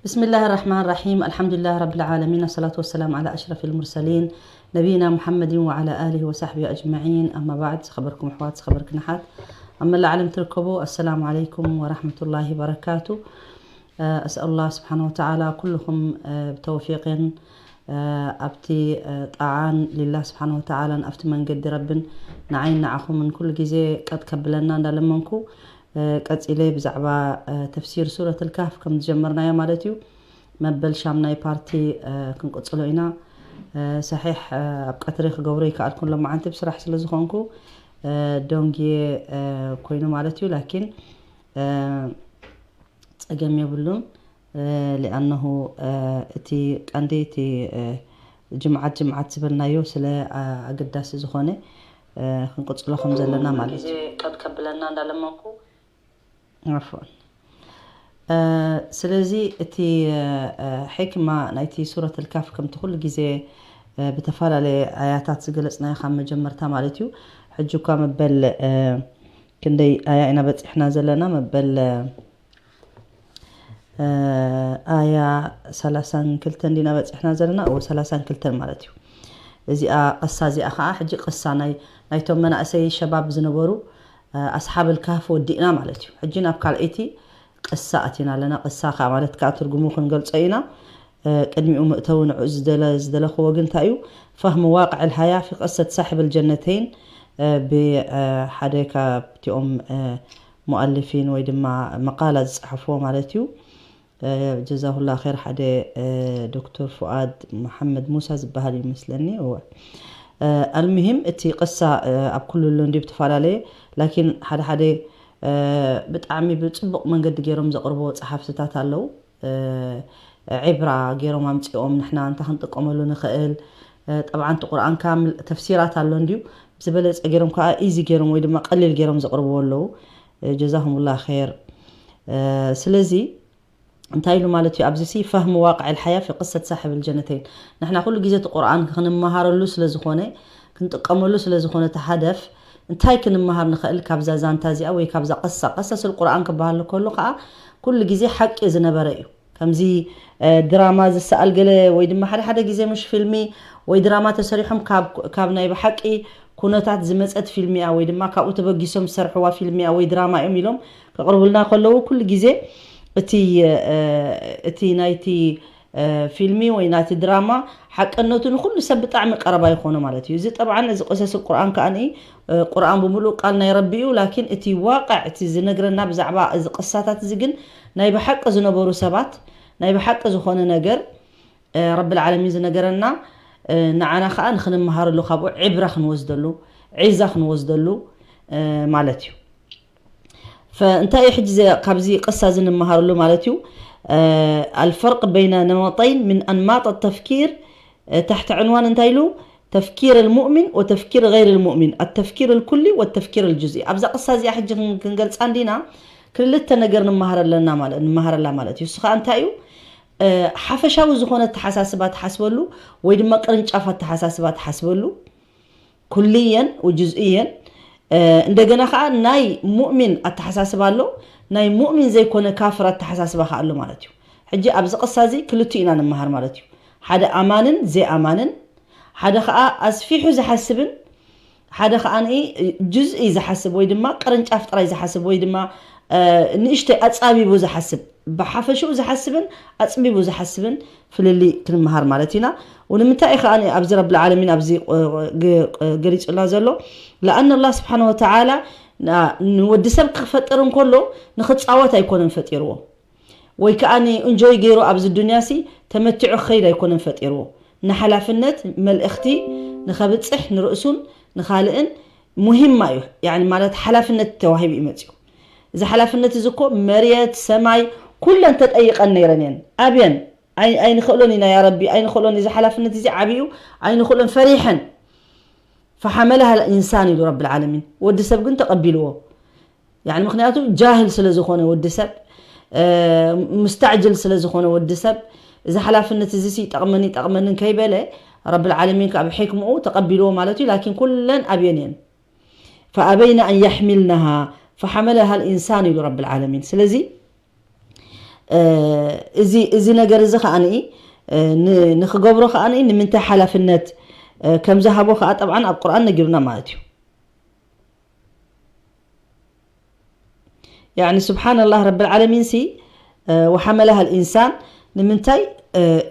بسم الله الرحمن الرحيم. الحمد لله رب العالمين. الصلاة والسلام على أشرف المرسلين نبينا محمد وعلى آله وصحبه أجمعين. أما بعد، ዝኸበርኩም ኣሕዋት፣ ዝኸበርክን ኣሓት፣ ኣብ መላእ ዓለም ትርከቡ፣ السلام عليكم ورحمة الله وبركاته. أسأل الله سبحانه وتعالى ኩልኹም ብተውፊቅን ኣብቲ ጣዓን ሊላህ ስብሓን ወተዓላን ኣብቲ መንገዲ ረብን ንዓይን ንዓኹምን ኩሉ ግዜ ቀጥ ከብለና እንዳለመንኩ፣ ቀጺለ ብዛዕባ ተፍሲር ሱረት ልካህፍ ከም ዝጀመርናዮ ማለት እዩ፣ መበል ሻምናይ ፓርቲ ክንቅጽሎ ኢና። ሰሒሕ ኣብ ቀትሪ ክገብሮ ይከኣልኩን ሎማዓንቲ ብስራሕ ስለ ዝኾንኩ ደንግየ ኮይኑ ማለት እዩ። ላኪን ጸገም የብሉን። ሊኣነሁ እቲ ቀንዲ እቲ ጅምዓት ጅምዓት ዝበልናዮ ስለ ኣገዳሲ ዝኾነ ክንቅጽሎ ከም ዘለና ማለት እዩ። ቀድ ከብለና እንዳለመንኩ። عفوا. ስለዚ እቲ ሕክማ ናይቲ ሱረት ልካፍ ከምቲ ኩሉ ግዜ ብተፈላለየ ኣያታት ዝገለጽናዮ ካብ መጀመርታ ማለት እዩ። ሕጂ እኳ መበል ክንደይ ኣያ ኢና በጺሕና ዘለና? መበል ኣያ ሰላሳን ክልተን ዲና በጺሕና ዘለና? እወ፣ ሰላሳን ክልተን ማለት እዩ። እዚኣ ቅሳ እዚኣ ከዓ ሕጂ ቅሳ ናይ ናይቶም መናእሰይ ሸባብ ዝነበሩ ኣስሓብ ልካፍ ወዲእና ማለት እዩ። ሕጂ ናብ ካልኣይቲ ቅሳ ኣቲና ኣለና። ቅሳ ከዓ ማለት ከዓ ትርጉሙ ክንገልጾ ኢና። ቅድሚኡ ምእተዊ ንዑ ዝደለ ዝደለኽዎ ግን እንታይ እዩ? ፈህሙ ዋቅዕ ልሃያ ፊ ቅሰት ሳሕብ ልጀነተይን ብሓደ ካብቲኦም ሙኣልፊን ወይ ድማ መቃላ ዝጸሓፍዎ ማለት እዩ። ጀዛሁላ ኸይር ሓደ ዶክተር ፉኣድ መሓመድ ሙሳ ዝበሃል እዩ መስለኒ። እወ። ኣልሙሂም እቲ ቅሳ ኣብ ኩሉ ኣሎ እንዲ ብተፈላለየ፣ ላኪን ሓደ ሓደ ብጣዕሚ ብጽቡቕ መንገዲ ገይሮም ዘቕርቦ ጸሓፍትታት ኣለዉ። ዒብራ ገይሮም ኣምጺኦም ንሕና እንታይ ክንጥቀመሉ ንኽእል። ጠብዓን እቲ ቁርኣን ከዓ ተፍሲራት ኣሎ እንድዩ፣ ብዝበለጸ ገይሮም ከዓ ኢዚ ገይሮም ወይ ድማ ቀሊል ገይሮም ዘቕርብዎ ኣለዉ። ጀዛሁሙላ ኸይር። ስለዚ እንታይ ኢሉ ማለት እዩ ኣብዚ ሲ ፈህሙ ዋቅዕ ልሓያ ፊ ቅሰት ሳሕብ ልጀነተይን። ንሕና ኩሉ ግዜ እቲ ቁርኣን ክንመሃረሉ ስለ ዝኾነ፣ ክንጥቀመሉ ስለ ዝኾነ እቲ ሃደፍ እንታይ ክንመሃር ንኽእል ካብዛ ዛንታ እዚኣ ወይ ካብዛ ቅሳ። ቀሰስ ልቁርኣን ክበሃል ከሎ ከዓ ኩሉ ግዜ ሓቂ ዝነበረ እዩ። ከምዚ ድራማ ዝሰኣል ገለ ወይ ድማ ሓደ ሓደ ግዜ ምሽ ፊልሚ ወይ ድራማ ተሰሪሖም ካብ ናይ ብሓቂ ኩነታት ዝመጸት ፊልሚ እያ ወይ ድማ ካብኡ ተበጊሶም ዝሰርሕዋ ፊልሚ እያ ወይ ድራማ እዮም ኢሎም ከቕርቡልና ከለዉ ኩሉ ግዜ እቲ እቲ ናይቲ ፊልሚ ወይ ናቲ ድራማ ሓቀነቱ ንኹሉ ሰብ ብጣዕሚ ቀረባ ይኾኖ ማለት እዩ። እዚ ጠብዓን እዚ ቅሰስ ቁርኣን ከኣ ቁርኣን ብምሉእ ቃል ናይ ረቢ እዩ። ላኪን እቲ ዋቅዕ እቲ ዝነግረና ብዛዕባ እዚ ቅሳታት እዚ ግን ናይ ብሓቂ ዝነበሩ ሰባት ናይ ብሓቂ ዝኾነ ነገር ረቢ ልዓለሚን ዝነገረና ንዓና ከዓ ንክንመሃረሉ ካብኡ ዕብራ ክንወስደሉ ዒዛ ክንወስደሉ ማለት እዩ። ፈእንታይ እዩ ሕጂ ዘ- ካብዚ ቅሳ እዚ ንምሃረሉ ማለት እዩ? ኣልፈርቅ በይነ ነመጠይን ምን ኣንማጥ ተፍኪር ታሕቲ ዕንዋን እንታይ ኢሉ? ተፍኪር ልሙእሚን ወተፍኪር ገይር ልሙእሚን ኣተፍኪር ልኩሊ ወተፍኪር ልጁዝኢ። ኣብዛ ቅሳ እዚኣ ሕጂ ክን- ክንገልፃ እንዲና ክልተ ነገር ንመሃረለና ማለት ንምሃረላ ማለት እዩ። እሱ ከዓ እንታይ እዩ? ሓፈሻዊ ዝኾነ ኣተሓሳስባ ትሓስበሉ ወይ ድማ ቅርንጫፍ ኣተሓሳስባ ትሓስበሉ ኩልየን ወጁዝእየን። እንደገና ከዓ ናይ ሙእሚን ኣተሓሳስባ ኣሎ፣ ናይ ሙእሚን ዘይኮነ ካፍር ኣተሓሳስባ ከዓ ኣሎ ማለት እዩ። ሕጂ ኣብዚ ቅሳ እዚ ክልቲኡ ኢና ንመሃር ማለት እዩ። ሓደ ኣማንን ዘይኣማንን፣ ሓደ ከዓ ኣስፊሑ ዝሓስብን ሓደ ከዓ ጁዝኢ ዝሓስብ ወይ ድማ ቅርንጫፍ ጥራይ ዝሓስብ ወይ ድማ ንእሽተይ ኣፃቢቡ ዝሓስብ፣ ብሓፈሽኡ ዝሓስብን ኣፅቢቡ ዝሓስብን ፍልልይ ክንመሃር ማለት ኢና። ወንምንታይ እዩ ከዓ ኣብዚ ረብል ዓለሚን ኣብዚ ገሊፁልና ዘሎ? ለኣን ኣላህ ስብሓን ወተዓላ ንወዲ ሰብ ክፈጥር እንከሎ ንክፃወት ኣይኮነን ፈጢርዎ፣ ወይ ከዓ እንጆይ ገይሩ ኣብዚ ዱንያ ሲ ተመቲዑ ክኸይድ ኣይኮነን ፈጢርዎ። ንሓላፍነት መልእኽቲ ንኸብፅሕ ንርእሱን ንኻልእን ሙሂማ እዩ። ያኒ ማለት ሓላፍነት ተዋሂቡ እዩ መፅኡ። እዚ ሓላፍነት እዚ እኮ መርየት ሰማይ ኩለን ተጠይቐን ነይረን እየን። ኣብየን ኣይ- ኣይንኽእሎን ኢና ያ ረቢ ኣይንኽእሎን፣ እዚ ሓላፍነት እዚ ዓብዩ ኣይንኽእሎን ፈሪሐን። ፈሓመለሃ ልኢንሳን ኢሉ ረብል ዓለሚን፣ ወዲ ሰብ ግን ተቐቢልዎ። ያኒ ምክንያቱ ጃህል ስለ ዝኾነ ወዲ ሰብ፣ ሙስተዕጅል ስለ ዝኾነ ወዲ ሰብ፣ እዚ ሓላፍነት እዚ ይጠቕመኒ ይጠቕመንን ከይበለ ረብል ዓለሚን ከዓ ብሕክምኡ ተቐቢልዎ ማለት እዩ። ላኪን ኩለን ኣብየን እየን። ፈኣበይና ኣን የሕሚልናሃ ፈሓመለሃ ልኢንሳን ኢሉ ረብል ዓለሚን። ስለዚ እዚ ነገር እዚ ከዓኒ ንክገብሮ ከዓኒ ንምንታይ ሓላፍነት ከም ዝሃቦ ከዓ ጠብዓን ኣብ ቁርኣን ነጊሩና ማለት እዩ። ያኒ ስብሓንላህ ረብል ዓለሚን ሲ ወሓመላሃ ልኢንሳን ንምንታይ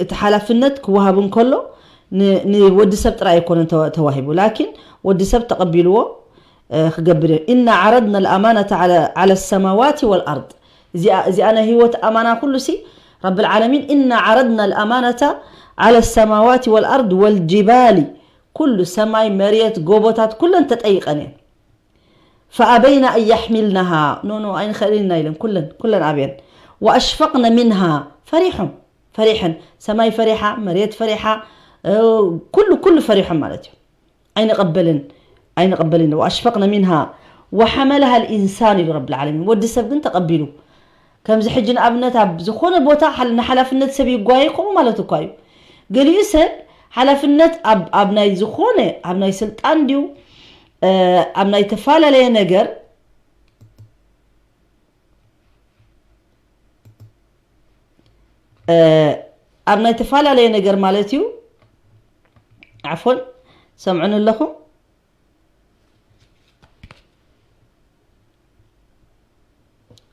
እቲ ሓላፍነት ክወሃብ እንከሎ ንወዲ ሰብ ጥራይ ኣይኮነን ተዋሂቡ፣ ላኪን ወዲ ሰብ ተቐቢልዎ ክገብር እዮ። ኢና ዓረድና ልኣማነተ ዓላ ሰማዋት ወልኣርድ። እዚኣ ናይ ህይወት ኣማና ኩሉ ሲ ረብል ዓለሚን፣ ኢና ዓረድና ልኣማነተ ዓላ ሰማዋት ወልኣርድ ወልጅባሊ፣ ኩሉ ሰማይ መሬት ጎቦታት ኩለን ተጠይቀን እየን። ፈኣበይና ኣን የሕሚልናሃ፣ ኖ ኖ ኣይንኽእልን ኢና ኢለን ኩለን ኩለን ኣብየን። ወኣሽፈቅነ ሚንሃ፣ ፈሪሖም ፈሪሐን፣ ሰማይ ፈሪሓ፣ መሬት ፈሪሓ፣ ኩሉ ኩሉ ፈሪሖም ማለት እዩ። ኣይንቐበልን ኣይንቐበልን። ወኣሽፈቅነ ሚንሃ ወሓመልሃ ልኢንሳን ኢሉ ረብል ዓለሚን። ወዲ ሰብ ግን ተቐቢሉ። ከምዚ ሕጂ ንኣብነት ኣብ ዝኾነ ቦታ ሓል- ንሓላፍነት ሰብ ይጓየ ከምኡ ማለት እኳ እዩ። ገሊኡ ሰብ ሓላፍነት ኣብ ኣብ ናይ ዝኾነ ኣብ ናይ ስልጣን ድዩ ኣብ ናይ ተፈላለየ ነገር ኣብ ናይ ተፈላለየ ነገር ማለት እዩ። ዓፎን ሰምዑን ኣለኹም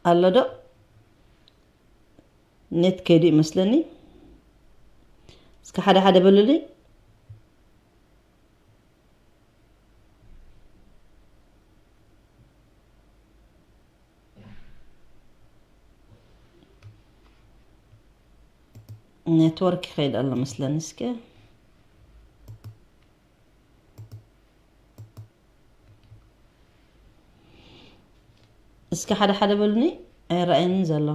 ኣሎ ዶ? ኔት ከይዱ ይመስለኒ። እስከ ሓደ ሓደ በሉልኝ። ኔትወርክ ይኸይድ ኣሎ መስለኒ። እስከ እስከ ሓደ ሓደ በሉኒ። ኣይረኣየንን ዘሎ።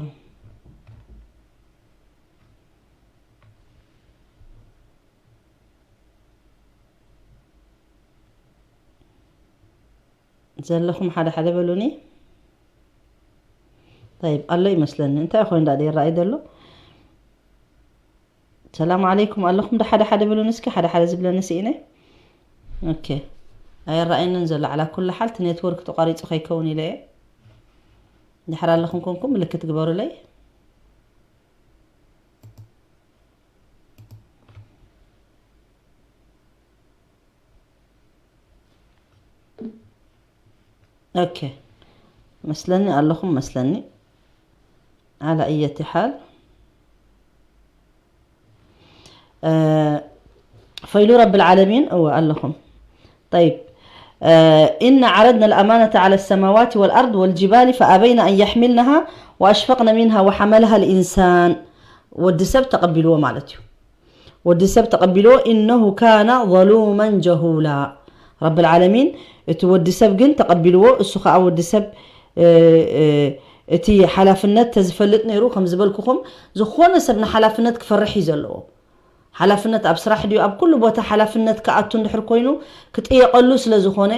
ዘለኹም ሓደ ሓደ በሉኒ። ጠይብ ኣሎ ይመስለኒ። እንታይ ኮይኑ ዳ ይረኣይ ዘሎ? ሰላም ዓለይኩም ኣለኹም ዶ? ሓደ ሓደ በሉኒ እስኪ። ሓደ ሓደ ዝብለኒ ስኢነ። ኦኬ ኣይረኣየንን ዘሎ። ዓላ ኩሉ ሓል እቲ ኔትወርክ ተቋሪፁ ከይከውን ኢለ እየ። ድሕር ኣለኹም ኮንኩም ምልክት ግበሩለይ። ኦኬ መስለኒ ኣለኹም መስለኒ። ዓላ እየቲ ሓል ፈይሉ ረብል ዓለሚን እወ ኣለኹም። طيب إنا عرضنا الأمانة على السماوات والأرض والجبال فأبين أن يحملنها وأشفقن منها وحملها الإنسان ወዲ ሰብ ተቐቢልዎ ማለት እዩ። ወዲ ሰብ ተቐቢልዎ إنه كان ظلوما جهولا ረብል ዓለሚን እቲ ወዲ ሰብ ግን ተቐቢልዎ። እሱ ከዓ ወዲ ሰብ እቲ ሓላፍነት ተዝፈልጥ ነይሩ ከም ዝበልኩኹም ዝኾነ ሰብ ንሓላፍነት ክፈርሕ እዩ ዘለዎ። ሓላፍነት ኣብ ስራሕ ድዩ ኣብ ኩሉ ቦታ ሓላፍነት ክኣቱ እንድሕር ኮይኑ ክጥየቐሉ ስለ ዝኾነ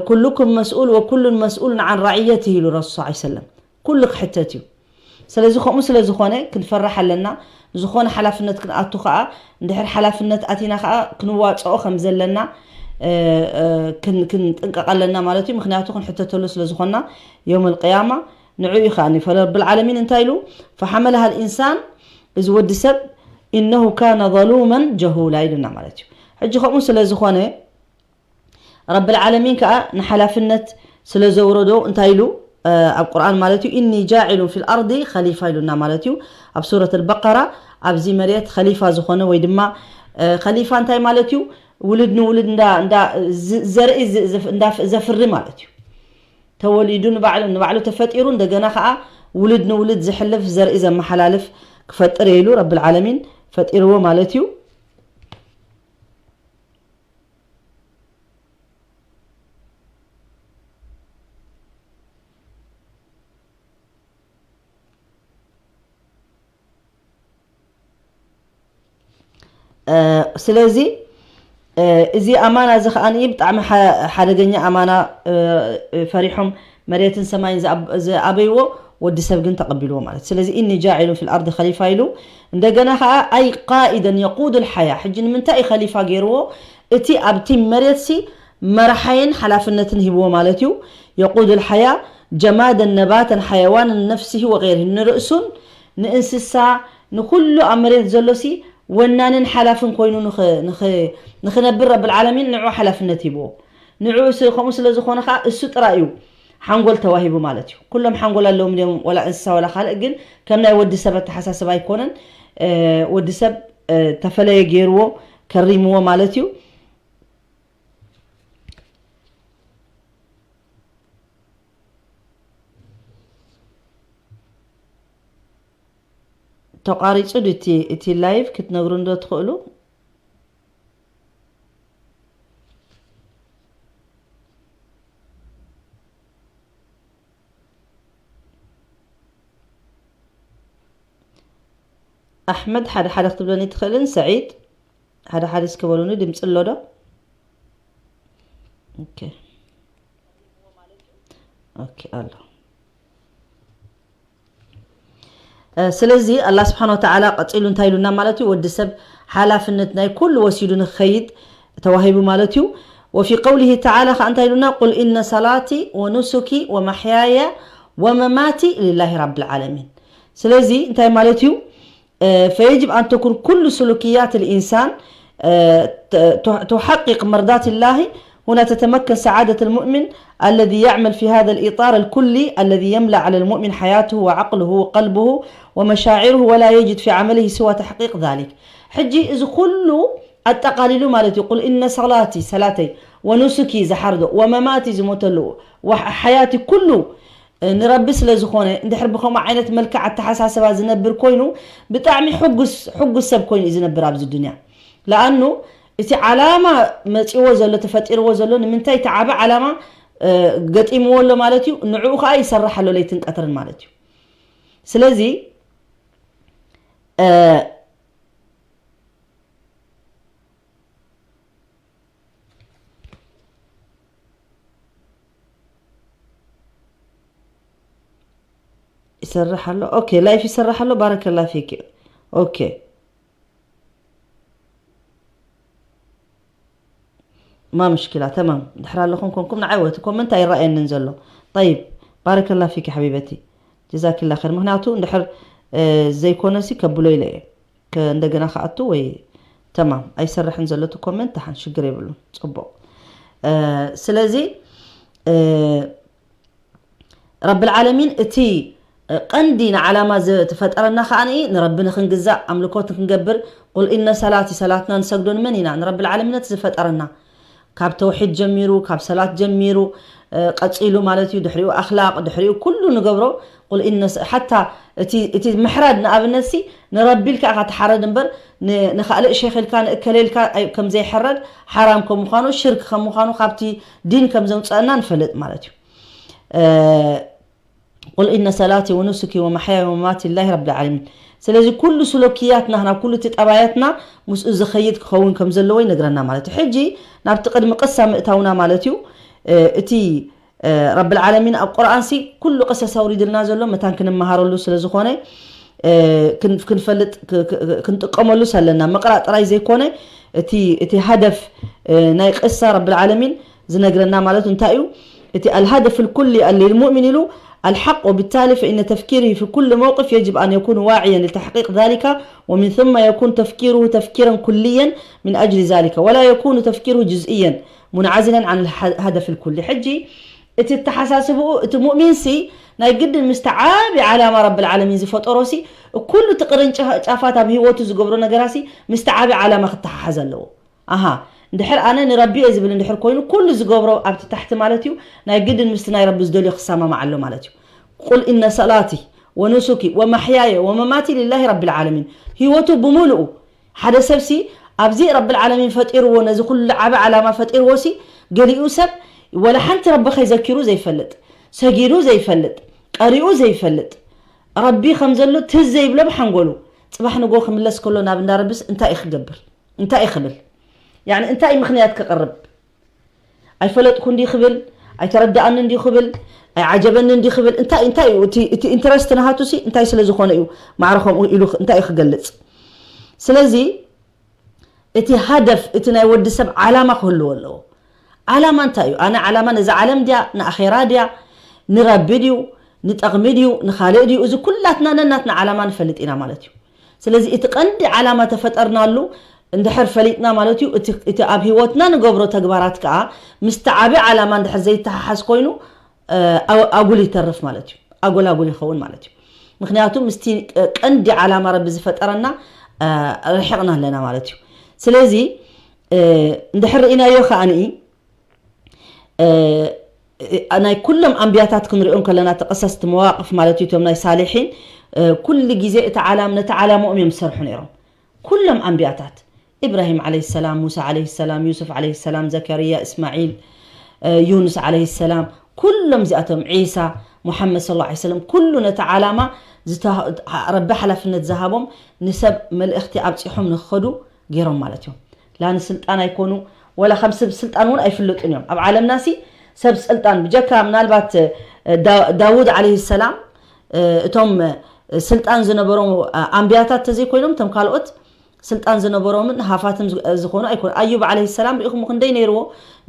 ኩልኩም መስኡል ወኩሉን መስኡል ንዓን ራዕየት ኢሉ ረሱ ስ ሰለም ኩሉ ክሕተት እዩ። ስለዚ ከምኡ ስለ ዝኾነ ክንፈርሕ ኣለና። ዝኾነ ሓላፍነት ክንኣቱ ከዓ እንድሕር ሓላፍነት ኣቲና ከዓ ክንዋፅኦ ከም ዘለና ክንጥንቀቕ ኣለና ማለት እዩ። ምክንያቱ ክንሕተተሉ ስለ ዝኾንና የውም ልቅያማ ንዑ እዩ ከዓ ፈረብል ዓለሚን እንታይ ኢሉ ፈሓመልሃ ልኢንሳን እዚ ወዲ ሰብ إنه كان ظلوما جهولا ኢሉና ማለት እዩ። ሕጂ ከምኡ ስለ ዝኾነ ረብል ዓለሚን ከዓ ንሓላፍነት ስለ ዘውረዶ እንታይ ኢሉ ኣብ ቁርኣን ማለት እዩ إني جاعل في الأرض خليفة ኢሉና ማለት እዩ። ኣብ ሱረት ኣልበቀራ ኣብዚ መሬት ኸሊፋ ዝኾነ ወይ ድማ ኸሊፋ እንታይ ማለት እዩ? ውልድ ንውልድ እንዳ እንዳ ዘርኢ ዘፍሪ ማለት እዩ። ተወሊዱ ንባዕሉ ንባዕሉ ተፈጢሩ እንደገና ከዓ ውልድ ንውልድ ዝሕልፍ ዘርኢ ዘመሓላልፍ ክፈጥር ኢሉ ረብል ዓለሚን ፈጢርዎ ማለት እዩ። ስለዚ እዚ ኣማና እዚ ከዓ ብጣዕሚ ሓደገኛ ኣማና ፈሪሖም መሬትን ሰማይን ዝኣበይዎ ወዲ ሰብ ግን ተቐቢልዎ ማለት። ስለዚ إني جاعل في الأرض خليفة ኢሉ እንደገና ከዓ أي قائدا يقود الحياة። ሕጂ ንምንታይ እዩ ኸሊፋ ገይርዎ? እቲ ኣብቲ መሬት ሲ መራሓይን ሓላፍነትን ሂብዎ ማለት እዩ። يقود الحياة جمادا نباتا حيوانا نفسه وغيره ንርእሱን ንእንስሳ፣ ንኹሉ ኣብ መሬት ዘሎሲ ወናንን ሓላፍን ኮይኑ ንኽ-፣ ንኽ-፣ ንኽነብር ረብል ዓለሚን ንዑ ሓላፍነት ሂብዎ። ንዑ ስ-፣ ከምኡ ስለ ዝኾነ ኸዓ እሱ ጥራይ እዩ ሓንጎል ተዋሂቡ ማለት እዩ። ኩሎም ሓንጎል ኣለዎም እዮም፣ ወላ እንስሳ ወላ ካልእ፣ ግን ከም ናይ ወዲ ሰብ ኣተሓሳስባ ኣይኮነን። እ፣ ወዲ ሰብ፣ እ፣ ተፈለየ ገይርዎ፣ ከሪምዎ ማለት እዩ። ተቋሪጹ ድዩ እቲ፣ እቲ ላይቭ ክትነግሩኒ ዶ ትኽእሉ? ኣሕመድ ሓደ ሓደ ክትብለኒ ትኽእልን? ሰዒድ ሓደ ሓደ እስኪ በሉኒ፣ ድምፂ ኣሎ ዶ? ኦኬ። ኦኬ፣ ኣሎ። እ፣ ስለዚ ኣላህ ስብሓን ወተዓላ ቀጺሉ እንታይ ኢሉና ማለት እዩ? ወዲ ሰብ ሓላፍነት ናይ ኩሉ ወሲዱ ንክኸይድ ተዋሂቡ ማለት እዩ። ወፊ ቀውሊሂ ተዓላ ኸዓ እንታይ ኢሉና? ቁል ኢነ ሰላቲ ወኑሱኪ ወመሕያየ ወመማቲ ሊላሂ ረብል ዓለሚን። ስለዚ እንታይ ማለት እዩ? እ፣ ፈየጅብ ኣን ተኩን ኩሉ ሱሉክያት ልኢንሳን፣ እ፣ ተ-፣ ቱ-፣ ቱሓቂቅ መርዳት ላሂ هنا تتمكن سعادة المؤمن الذي يعمل في هذا الإطار الكلي الذي يملأ على المؤمن حياته وعقله وقلبه ومشاعره ولا يجد في عمله سوى تحقيق ذلك። ሕጂ እዚ ኩሉ ኣጠቓሊሉ ማለት እዩ። ቁል ኢነ ሰላቲ፣ ሰላተይ፣ ወኑሱኪ፣ ዝሓርዶ፣ ወመማቲ፣ ዝሞተሉ፣ ወሓያቲ፣ ኩሉ ንረቢ ስለ ዝኾነ፣ እንድሕር ብኸምኡ ዓይነት መልክዕ ኣተሓሳስባ ዝነብር ኮይኑ፣ ብጣዕሚ ሕጉስ፣ ሕጉስ ሰብ ኮይኑ እዩ ዝነብር ኣብዚ ዱንያ። ለኣኑ እቲ ዓላማ መጺዎ ዘሎ፣ ተፈጢርዎ ዘሎ፣ ንምንታይ እቲ ዓቢ ዓላማ፣ እ፣ ገጢምዎ ኣሎ ማለት እዩ፣ ንዕኡ ኸኣ ይሰርሕ ኣሎ ለይትን ቀትርን ማለት እዩ። ስለዚ፣ እ፣ ይሰርሕ ኣሎ። ኦኬ፣ ላይፍ ይሰርሕ ኣሎ። ባረከላ ፊክ። ኦኬ። ማ ምሽኪላ፣ ተማም። ድሕር ኣለኹም ኮንኩም ንዓይ ወቲ ኮመንት ኣይረኣየንን ዘሎ። ጠይብ፣ ባረከላ ፊክ ሓቢበቲ። ጀዛኪላ ኸይር። ምኽንያቱ እንድሕር፣ እ፣ ዘይኮነሲ ከብሎ ኢለ እየ። ከ-፣ እንደገና ክኣቱ ወይ ተማም። ኣይሰርሕን ዘሎ እቲ ኮመንት፣ ደሓን ሽግር የብሉን። ጽቡቕ። እ፣ ስለዚ፣ እ፣ ረብል ዓለሚን እቲ ቀንዲ ንዓላማ ዝተፈጠረና ከኣ ንረቢ ንኽንግዛእ ኣምልኮት ንክንገብር፣ ቁል ኢነ ሰላቲ፣ ሰላትና ንሰግዶ ንመን ኢና? ንረብል ዓለሚን እቲ ዝፈጠረና። ካብ ተውሒድ ጀሚሩ፣ ካብ ሰላት ጀሚሩ፣ እ፣ ቀጺሉ ማለት እዩ፣ ድሕሪኡ ኣኽላቕ፣ ድሕሪኡ ኩሉ ንገብሮ፣ ቁል ኢነ ሰ-፣ ሓታ እቲ፣ እቲ ምሕራድ ንኣብነትሲ ንረቢ ኢልካ ኢኻ ትሓረድ እምበር፣ ን-፣ ንኻልእ ሼኽ ኢልካ፣ ንእከለ ኢልካ ኣይ-፣ ከም ዘይሕረድ፣ ሓራም ከም ምዃኑ፣ ሽርክ ከም ምዃኑ፣ ካብቲ ዲን ከም ዘውፀአና ንፈልጥ ማለት እዩ። እ፣ ቁል ኢነ ሰላቲ ወኑሱኪ ወመሕያየ ወመማቲ ሊላሂ ረብል ዓለሚን። ስለዚ ኩሉ ስሉክያትና፣ ናብ ኩሉ እቲ ጠባያትና ምስኡ ዝኸይድ ክኸውን ከም ዘለዎ ይነግረና ማለት እዩ። ሕጂ ናብቲ ቅድሚ ቅሳ ምእታውና ማለት እዩ፣ እ፣ እቲ፣ እ፣ ረብል ዓለሚን ኣብ ቁርኣንሲ ኩሉ ቅሰስ ኣውሪድልና ዘሎ መታን ክንመሃረሉ ስለ ዝኾነ፣ እ፣ ክን-፣ ክንፈልጥ ክ-፣ ክ-፣ ክንጥቀመሉስ ኣለና። ምቕራእ ጥራይ ዘይኮነ እቲ፣ እቲ ሃደፍ፣ እ፣ ናይ ቅሳ ረብል ዓለሚን ዝነግረና ማለት እንታይ እዩ? እቲ الهدف الكلي للمؤمن ኢሉ الحق، وبالتالي فإن تفكيره في كل موقف يجب أن يكون واعيا لتحقيق ذلك، ومن ثم يكون تفكيره تفكيرا كليا من أجل ذلك، ولا يكون تفكيره جزئيا منعزلا عن الهدف الكلي. ሕጂ እቲ ኣተሓሳስብኡ፣ እቲ ሙእሚንሲ ናይ ግድን ምስቲ ዓቢ ዓላማ ረብል ዓለሚን ዝፈጠሮሲ፣ ኩሉ እቲ ቅርንጫፋት ኣብ ህይወቱ ዝገብሮ ነገራሲ ምስቲ ዓቢ ዓላማ ክተሓሓዝ ኣለዎ። ኣሃ፣ እንድሕር ኣነ ንረቢ እየ ዝብል እንድሕር ኮይኑ፣ ኩሉ ዝገብሮ ኣብቲ ታሕቲ ማለት እዩ፣ ናይ ግድን ምስቲ ናይ ረቢ ዝደልዮ ክሰማማዕ ኣሎ ማለት እዩ። ቁል ኢነ ሰላቲ ወኑሱኪ ወመሕያየ ወመማቲ ሊላሂ ረቢል ዓለሚን። ህይወቱ ብምሉኡ፣ ሓደ ሰብሲ ኣብዚ ረብል ዓለሚን ፈጢርዎ፣ ነዚ ኩሉ ዓቢ ዓላማ ፈጢርዎሲ፣ ገሊኡ ሰብ ወላ ሓንቲ ረቢ ከይዘኪሩ ዘይፈልጥ፣ ሰጊዱ ዘይፈልጥ፣ ቀሪኡ ዘይፈልጥ፣ ረቢ ከም ዘሎ ትዝ ዘይብሎ ብሓንጎሉ፣ ጽባሕ ንጎ ክምለስ ከሎ ናብ እንዳ ረብስ እንታይ እዩ ክገብር? እንታይ እዩ ክብል? ያኒ እንታይ እዩ ምኽንያት ክቕርብ? ኣይፈለጥኩ እንዲ ክብል፣ ኣይተረዳኣኒ እንዲ ክብል፣ ኣይዓጀበኒ እንዲ ክብል፣ እንታይ፣ እንታይ እዩ እቲ፣ እቲ ኢንትረስት ናሃቱ ሲ እንታይ ስለ ዝኾነ እዩ ማዕረ ከምኡ ኢሉ ክ-፣ እንታይ እዩ ክገልጽ? ስለዚ እቲ ሃደፍ፣ እቲ ናይ ወዲ ሰብ ዓላማ ክህልዎ ኣለዎ። ዓላማ እንታይ እዩ? ኣነ ዓላማ ነዛ ዓለም ድያ? ንኣኼራ ድያ? ንረቢ ድዩ? ንጠቕሚ ድዩ ንኻልእ ድዩ፣ እዚ ኩላትና ነናትና ዓላማ ንፈልጥ ኢና ማለት እዩ። ስለዚ እቲ ቀንዲ ዓላማ ተፈጠርናሉ እንድሕር ፈሊጥና ማለት እዩ፣ እቲ ኣብ ህይወትና ንገብሮ ተግባራት ከዓ ምስቲ ዓቢ ዓላማ እንድሕር ዘይተሓሓዝ ኮይኑ ኣጉል ይተርፍ ማለት እዩ። ኣጎላጉል ይኸውን ማለት እዩ። ምክንያቱ ምስቲ ቀንዲ ዓላማ ረቢ ዝፈጠረና ርሒቕና ኣለና ማለት እዩ። ስለዚ እንድሕር ርኢናዮ ከዓኒ ናይ ኩሎም ኣንቢያታት ክንሪኦ ከለና ተቐሰስቲ መዋቕፍ ማለት እዩ። እቶም ናይ ሳሊሒን ኩሉ ግዜ እቲ ዓላም ነቲ ዓላምኦም እዮም ዝሰርሑ ነይሮም። ኩሎም ኣንቢያታት ኢብራሂም ዓለይሂ ሰላም፣ ሙሳ ዓለይሂ ሰላም፣ ዩሱፍ ዓለይሂ ሰላም፣ ዘከርያ፣ እስማዒል፣ ዩኑስ ዓለይሂ ሰላም፣ ኩሎም እዚኣቶም ዒሳ፣ ሙሓመድ ሰለላሁ ዓለይሂ ወሰለም፣ ኩሉ ነቲ ዓላማ ረቢ ሓላፍነት ዝሃቦም ንሰብ መልእኽቲ ኣብፂሖም ንክኸዱ ገይሮም ማለት እዮም። ላ ንስልጣን ኣይኮኑ ወላ ከም ሰብ ስልጣን እውን ኣይፍለጡን እዮም። ኣብ ዓለምና ሲ ሰብ ስልጣን ብጀካ ምናልባት ዳውድ ዓለይሂ ሰላም እቶም ስልጣን ዝነበሮም ኣንቢያታት ተዘይኮይኖም እቶም ካልኦት ስልጣን ዝነበሮምን ሃፋትም ዝኾኑ ኣይኮኑ። ኣዩብ ዓለይሂ ሰላም ሪኢኹም ክንደይ ነይርዎ፣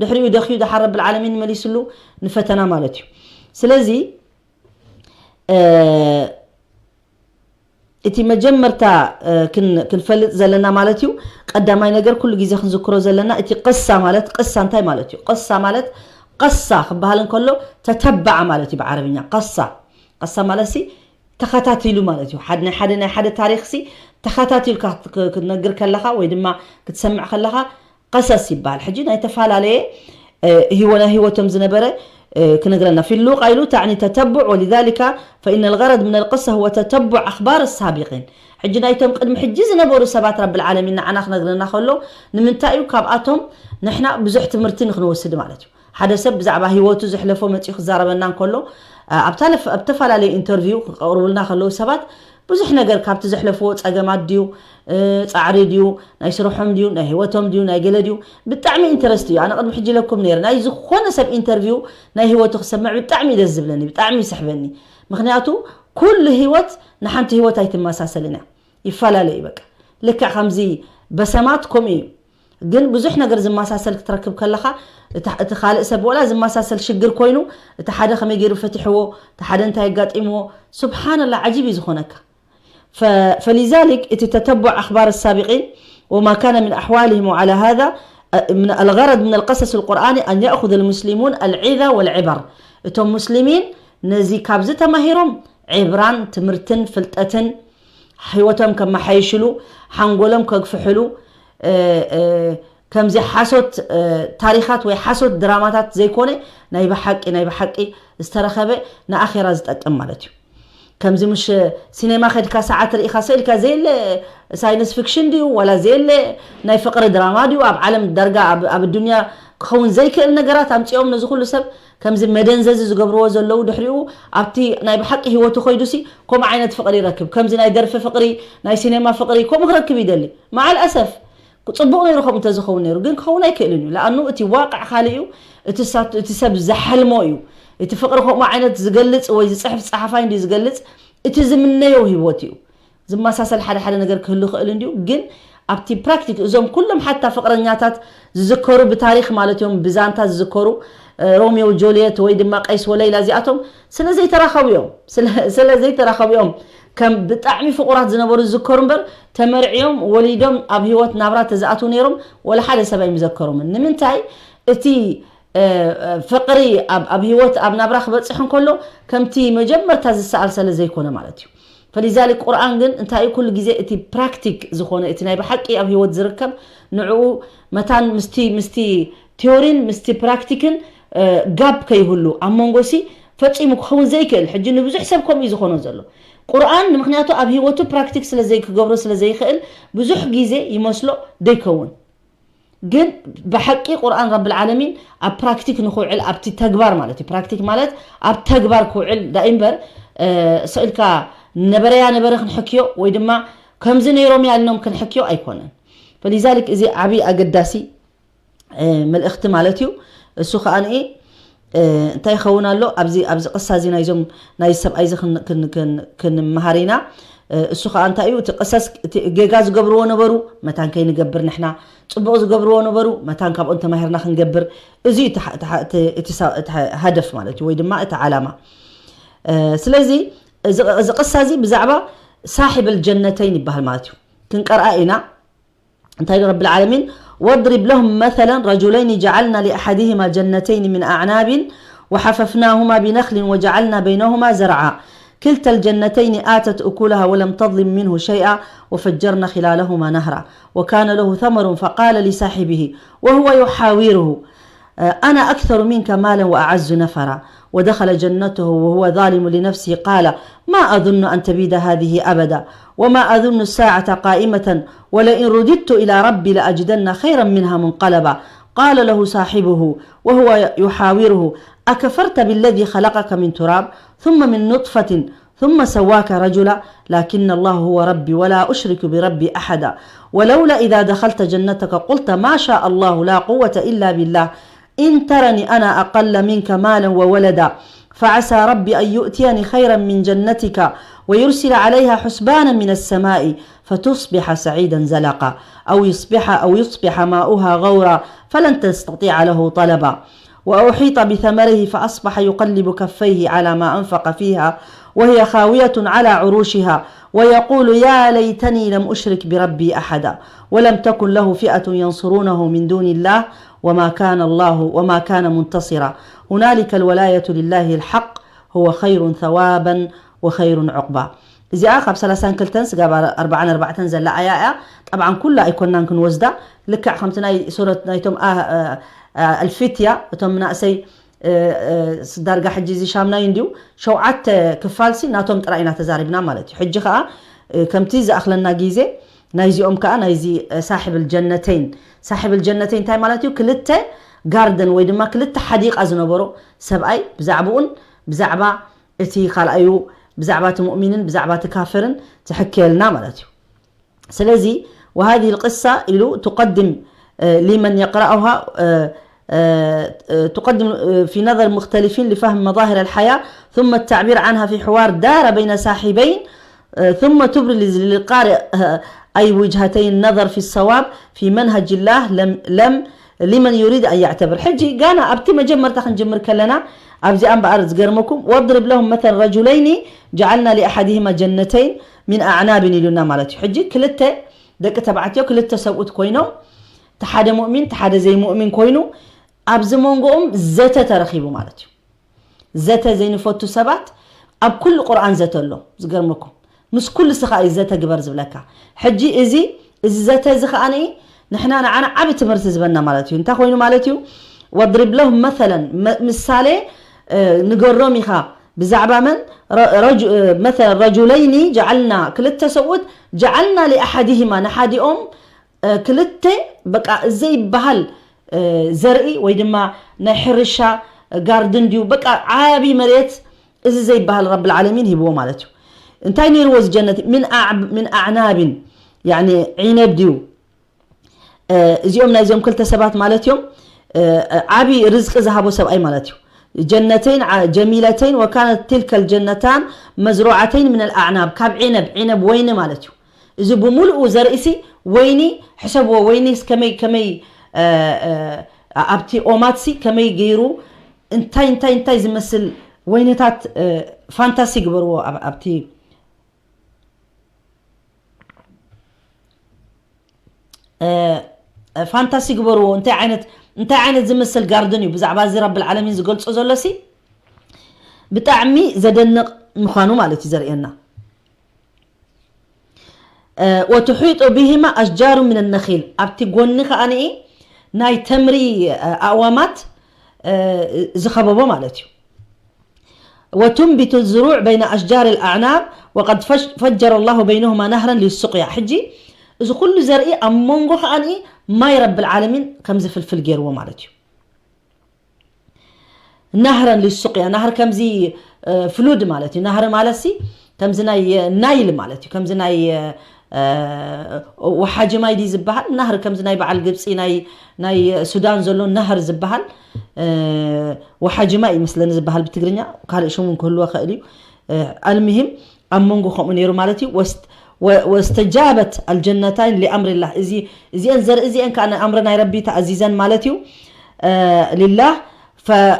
ድሕሪኡ ደኽዩ ደሓር ረብል ዓለሚን መሊስሉ ንፈተና ማለት እዩ። ስለዚ እቲ መጀመርታ ክንፈልጥ ዘለና ማለት እዩ። ቀዳማይ ነገር ኩሉ ግዜ ክንዝክሮ ዘለና እቲ ቅሳ ማለት ቅሳ እንታይ ማለት እዩ? ቅሳ ማለት ቀሳ ክበሃል እንከሎ ተተበዐ ማለት እዩ ብዓረብኛ። ቀሳ ቀሳ ማለት ሲ ተኸታቲሉ ማለት እዩ። ሓደ ናይ ሓደ ናይ ሓደ ታሪኽ ሲ ተኸታቲልካ ክትነግር ከለኻ ወይ ድማ ክትሰምዕ ከለኻ ቀሰስ ይበሃል። ሕጂ ናይ ተፈላለየ ህይወ ናይ ህይወቶም ዝነበረ ክነግረና ፊ ሉቃ ኢሉ ታዕኒ ተተቡዕ ወሊዛሊካ ፈኢነ ልገረድ ምን ልቅሳ ሁወ ተተቡዕ ኣኽባር ሳቢቂን። ሕጂ ናይቶም ቅድሚ ሕጂ ዝነበሩ ሰባት ረብል ዓለሚን ንዓና ክነግረና ከሎ ንምንታይ እዩ? ካብኣቶም ንሕና ብዙሕ ትምህርቲ ንክንወስድ ማለት እዩ። ሓደ ሰብ ብዛዕባ ህይወቱ ዘሕለፎ መፂኡ ክዛረበና እንከሎ ኣብ ዝተፈላለዩ ኢንተርቪው ክቀርቡልና ከለዉ ሰባት ብዙሕ ነገር ካብቲ ዘሕለፍዎ ፀገማት ድዩ ፃዕሪ ድዩ ናይ ስርሖም ድዩ ናይ ህይወቶም ድዩ ናይ ገለ ድዩ ብጣዕሚ ኢንተረስት እዩ። ኣነ ቅድሚ ሕጂ ኢለኩም ነይረ ናይ ዝኾነ ሰብ ኢንተርቪው ናይ ህይወቱ ክሰምዕ ብጣዕሚ እዩ ደስ ዝብለኒ፣ ብጣዕሚ ይስሕበኒ። ምክንያቱ ኩሉ ህይወት ንሓንቲ ህይወት ኣይትመሳሰልን እያ፣ ይፈላለ እዩ። በቃ ልክዕ ከምዚ በሰማት ከምኡ እዩ። ግን ብዙሕ ነገር ዝመሳሰል ክትረክብ ከለኻ እቲ ካልእ ሰብ ወላ ዝመሳሰል ሽግር ኮይኑ እቲ ሓደ ከመይ ገይሩ ፈቲሕዎ እቲ ሓደ እንታይ ኣጋጢምዎ ስብሓንላ ዓጂብ እዩ ዝኾነካ። فلذلك እቲ ተተቡዕ ኣኽባር ሳቢቂን وما كان من أحوالهم وعلى هذا من الغرض من القصص القرآني أن يأخذ المسلمون العظة والعبر እቶም ሙስሊሚን ነዚ ካብዚ ተማሂሮም ዕብራን ትምህርትን ፍልጠትን ህይወቶም ከመሓይሽሉ ሓንጎሎም ከግፍሕሉ ከምዚ ሓሶት ታሪኻት ወይ ሓሶት ድራማታት ዘይኮነ ናይ ብሓቂ ናይ ብሓቂ ዝተረኸበ ንኣኼራ ዝጠቅም ማለት እዩ። ከምዚ ምሽ ሲኔማ ከድካ ሰዓት ርኢኻ ሰኢልካ ዘየለ ሳይንስ ፊክሽን ድዩ ዋላ ዘየለ ናይ ፍቅሪ ድራማ ድዩ ኣብ ዓለም ዳርጋ ኣብ ዱንያ ክኸውን ዘይክእል ነገራት ኣምፂኦም ነዚ ኩሉ ሰብ ከምዚ መደንዘዚ ዝገብርዎ ዘለዉ ድሕሪኡ ኣብቲ ናይ ብሓቂ ህይወቱ ኮይዱሲ ከምኡ ዓይነት ፍቅሪ ይረክብ። ከምዚ ናይ ደርፊ ፍቅሪ ናይ ሲኔማ ፍቅሪ ከምኡ ክረክብ ይደሊ። መዓል ኣሰፍ ጽቡቕ ነይሩ ከምኡ እንተዝኸውን ነይሩ ግን ክኸውን ኣይክእልን እዩ። ለኣኑ እቲ ዋቅዕ ካልእ እዩ፣ እቲ ሰብ ዝሓልሞ እዩ። እቲ ፍቅሪ ከምኡ ዓይነት ዝገልጽ ወይ ዝፅሕፍ ፀሓፋይ እንዲ ዝገልጽ እቲ ዝምነዮ ህይወት እዩ። ዝመሳሰል ሓደ ሓደ ነገር ክህሉ ይኽእል እንድዩ ግን ኣብቲ ፕራክቲክ እዞም ኩሎም ሓታ ፍቅረኛታት ዝዝከሩ ብታሪክ ማለት እዮም ብዛንታ ዝዝከሩ ሮሚዮ ጆልየት ወይ ድማ ቀይስ ወለይላ እዚኣቶም ስለ ዘይተራኸቡ እዮም ስለ ዘይተራኸቡ እዮም ከም ብጣዕሚ ፍቁራት ዝነበሩ ዝዝከሩ እምበር ተመርዕዮም ወሊዶም ኣብ ህይወት ናብራ ተዝኣትዉ ነይሮም ወላ ሓደ ሰብ ኣይምዘከሮምን ንምንታይ እቲ ፍቅሪ ኣብ ህይወት ኣብ ናብራ ክበፅሕ እንከሎ ከምቲ መጀመርታ ዝሰኣል ሰለ ዘይኮነ ማለት እዩ። ፈሊዛሊክ ቁርኣን ግን እንታይ እዩ ኩሉ ግዜ እቲ ፕራክቲክ ዝኾነ እቲ ናይ ብሓቂ ኣብ ህይወት ዝርከብ ንዕኡ መታን ምስቲ ምስቲ ቲዮሪን ምስቲ ፕራክቲክን ጋፕ ከይህሉ ኣብ መንጎ ሲ ፈፂሙ ክኸውን ዘይክእል ሕጂ ንብዙሕ ሰብ ከምኡ እዩ ዝኾኖ ዘሎ ቁርኣን ንምክንያቱ ኣብ ህይወቱ ፕራክቲክ ስለዘይክገብሮ ስለዘይክእል ብዙሕ ግዜ ይመስሎ ደይከውን ግን ብሓቂ ቁርኣን ረብል ዓለሚን ኣብ ፕራክቲክ ንክውዕል ኣብቲ ተግባር ማለት እዩ ፕራክቲክ ማለት ኣብ ተግባር ክውዕል ዳይ እምበር ስእልካ ነበረያ ነበረ ክንሕክዮ ወይ ድማ ከምዚ ነይሮም ያልኖም ክንሕክዮ ኣይኮነን ፈሊዛሊክ እዚ ዓብዪ ኣገዳሲ መልእኽቲ ማለት እዩ እሱ ከዓ ንኢ እንታይ ይኸውን ኣሎ ኣብዚ ኣብዚ ቅሳ እዚ ናይዞም ናይ ሰብኣይ እዚ ክንመሃር ኢና እሱ ከዓ እንታይ እዩ እቲ ቅሰስ ጌጋ ዝገብርዎ ነበሩ መታን ከይንገብር ንሕና ፅቡቕ ዝገብርዎ ነበሩ መታን ካብኦም ተማሂርና ክንገብር እዚ እቲ ሃደፍ ማለት እዩ ወይ ድማ እቲ ዓላማ ስለዚ እዚ ቅሳ እዚ ብዛዕባ ሳሒብ ኣልጀነተይን ይበሃል ማለት እዩ። ክንቀርኣ ኢና። እንታይ ኢሉ ረብል ዓለሚን? واضرب لهم مثلا رجلين جعلنا لأحدهما جنتين من أعناب وحففناهما بنخل وجعلنا بينهما زرعا كلتا الجنتين آتت أكلها ولم تظلم منه شيئا وفجرنا خلالهما نهرا وكان له ثمر فقال لصاحبه وهو يحاوره أنا أكثر منك مالا وأعز نفرا ودخل جنته وهو ظالم لنفسه قال ما أظن أن تبيد هذه أبدا وما أظن الساعة قائمة ولئن رددت إلى ربي لأجدن خيرا منها منقلبا قال له صاحبه وهو يحاوره أكفرت بالذي خلقك من تراب ثم من نطفة ثم سواك رجلا لكن الله هو ربي ولا أشرك بربي أحدا ولولا إذا دخلت جنتك قلت ما شاء الله لا قوة إلا بالله إن ترني أنا أقل منك مالا وولدا فعسى ربي أن يؤتيني خيرا من جنتك ويرسل عليها حسبانا من السماء فتصبح سعيدا زلقا أو يصبح أو يصبح ماؤها غورا فلن تستطيع له طلبا وأحيط بثمره فأصبح يقلب كفيه على ما أنفق فيها وهي خاوية على عروشها ويقول يا ليتني لم أشرك بربي أحدا ولم تكن له فئة ينصرونه من دون الله وما كان الله وما كان منتصرا هنالك الولاية لله الحق هو خير ثوابا وخير عقبا እዚኣ ካብ ሰላሳን ክልተን ስጋብ ኣርባዓን ኣርባዕተን ዘላ ኣያ እያ። ጠብዓን ኩላ ኣይኮናን ክንወስዳ ልክዕ ከምቲ ናይ ሱረት ናይቶም ኣልፊትያ እቶም መናእሰይ ዳርጋ ሕጂ እዚ ሻምናይ እንዲዩ ሸውዓተ ክፋልሲ ናቶም ጥራይ ኢና ተዛሪብና ማለት እዩ። ሕጂ ከዓ ከምቲ ዝኣኽለና ግዜ ናይዚኦም ከዓ ናይዚ ሳሕብ ልጀነተይን ሳሕብ ልጀነተይን እንታይ ማለት እዩ? ክልተ ጋርደን ወይ ድማ ክልተ ሓዲቃ ዝነበሮ ሰብኣይ ብዛዕባኡን ብዛዕባ እቲ ካልኣዩ ብዛዕባ እቲ ሙእሚንን ብዛዕባ እቲ ካፍርን ትሕክየልና ማለት እዩ። ስለዚ وهذه القصة ኢሉ تقدم لمن يقرأها تقدم في نظر مختلفين لفهم مظاهر الحياة ثم التعبير عنها في حوار دار بين صاحبين ثم تبرز للقارئ أي وجهتي النظر في الصواب في منهج الله لم, لم لمن يريد أن يعتبر ሕጂ ጋና ኣብቲ መጀመርታ ክንጅምር ከለና ኣብዚኣ እምበኣር ዝገርመኩም واضرب لهم مثلا رجلين جعلنا لأحدهما جنتين من أعناب ኢሉና ማለት እዩ። ሕጂ ክልተ ደቂ ተባዕትዮ ክልተ ሰብኡት ኮይኖም እቲ ሓደ ሙእሚን እቲ ሓደ ዘይሙእሚን ኮይኑ ኣብዚ መንጎኦም ዘተ ተረኺቡ ማለት እዩ። ዘተ ዘይንፈቱ ሰባት ኣብ ኩሉ ቁርኣን ዘተ ኣሎ። ዝገርመኩም ምስ ኩሉ ስኻ እዩ ዘተ ግበር ዝብለካ። ሕጂ እዚ እዚ ዘተ እዚ ከኣ ንሕና ንዓና ዓቢ ትምህርቲ ዝበና ማለት እዩ። እንታይ ኮይኑ ማለት እዩ? واضرب لهم مثلا ምሳሌ ንገሮም ኢኻ ብዛዕባ መን مثلا رجلين جعلنا ክልተ ሰብኡት جعلنا لأحدهما ንሓዲኦም ክልተ በቃ ዘይበሃል ዘርኢ ወይ ድማ ናይ ሕርሻ ጋርድን ድዩ በቃ ዓቢ መሬት እዚ ዘይበሃል ረብል ዓለሚን ሂብዎ ማለት እዩ። እንታይ ነይርዎ እዚ ጀነት ምን ኣዕብ- ምን ኣዕናብን ያኒ ዒነብ ድዩ እዚኦም ናይዞም ክልተ ሰባት ማለት እዮም። ዓቢ ርዝቂ ዝሃቦ ሰብኣይ ማለት እዩ። ጀነተይን ጀሚለተይን وكانت تلك الجنتان مزروعتين من الأعناب ካብ ዒነብ ዒነብ ወይኒ ማለት እዩ። እዚ ብምሉኡ ዘርእሲ ወይኒ ሕሰብዎ ወይኒ ከመይ ከመይ ኣብቲ ኦማትሲ ከመይ ገይሩ እንታይ እንታይ እንታይ ዝመስል ወይንታት ፋንታሲ ግበርዎ ኣብቲ ፋንታሲ ግበርዎ እንታይ ዓይነት እንታይ ዓይነት ዝመስል ጋርድን እዩ ብዛዕባ እዚ ረብል ዓለሚን ዝገልጾ ዘሎ ሲ ብጣዕሚ ዘደንቕ ምዃኑ ማለት እዩ ዘርእየና። وتحيط بهما أشجار من النخيل ኣብቲ ጎኒ ከኣ ናይ ተምሪ ኣእዋማት ዝኸበቦ ማለት እዩ። وتنبت الزروع بين أشجار الأعناب وقد فجر الله بينهما نهرا للسقيا ሕጂ እዚ ኩሉ ዘርኢ ኣብ መንጎ ከኣ ማይ ረብል ዓለሚን ከም ዝፍልፍል ገይርዎ ማለት እዩ። ናህረን ሊሱቅያ ናህር ከምዚ ፍሉድ ማለት እዩ። ናህር ማለት ሲ ከምዚ ናይ ናይል ማለት እዩ። ከምዚ ናይ ወሓጂ ማይ ድዩ ዝበሃል ናህር ከምዚ ናይ በዓል ግብፂ ናይ ናይ ሱዳን ዘሎ ናህር ዝበሃል ወሓጂ ማይ ይመስለኒ ዝበሃል ብትግርኛ ካልእ ሽሙ ክህልዎ ይኽእል እዩ። ኣልምሂም ኣብ መንጎ ከምኡ ነይሩ ማለት እዩ። ወስተጃበት ኣልጀነታይን ሊኣምሪላህ እዚ እዚአን ዘርኢ እዚአን ከዓ ንኣምሪ ናይ ረቢ ተኣዚዘን ማለት እዩ። ሊላህ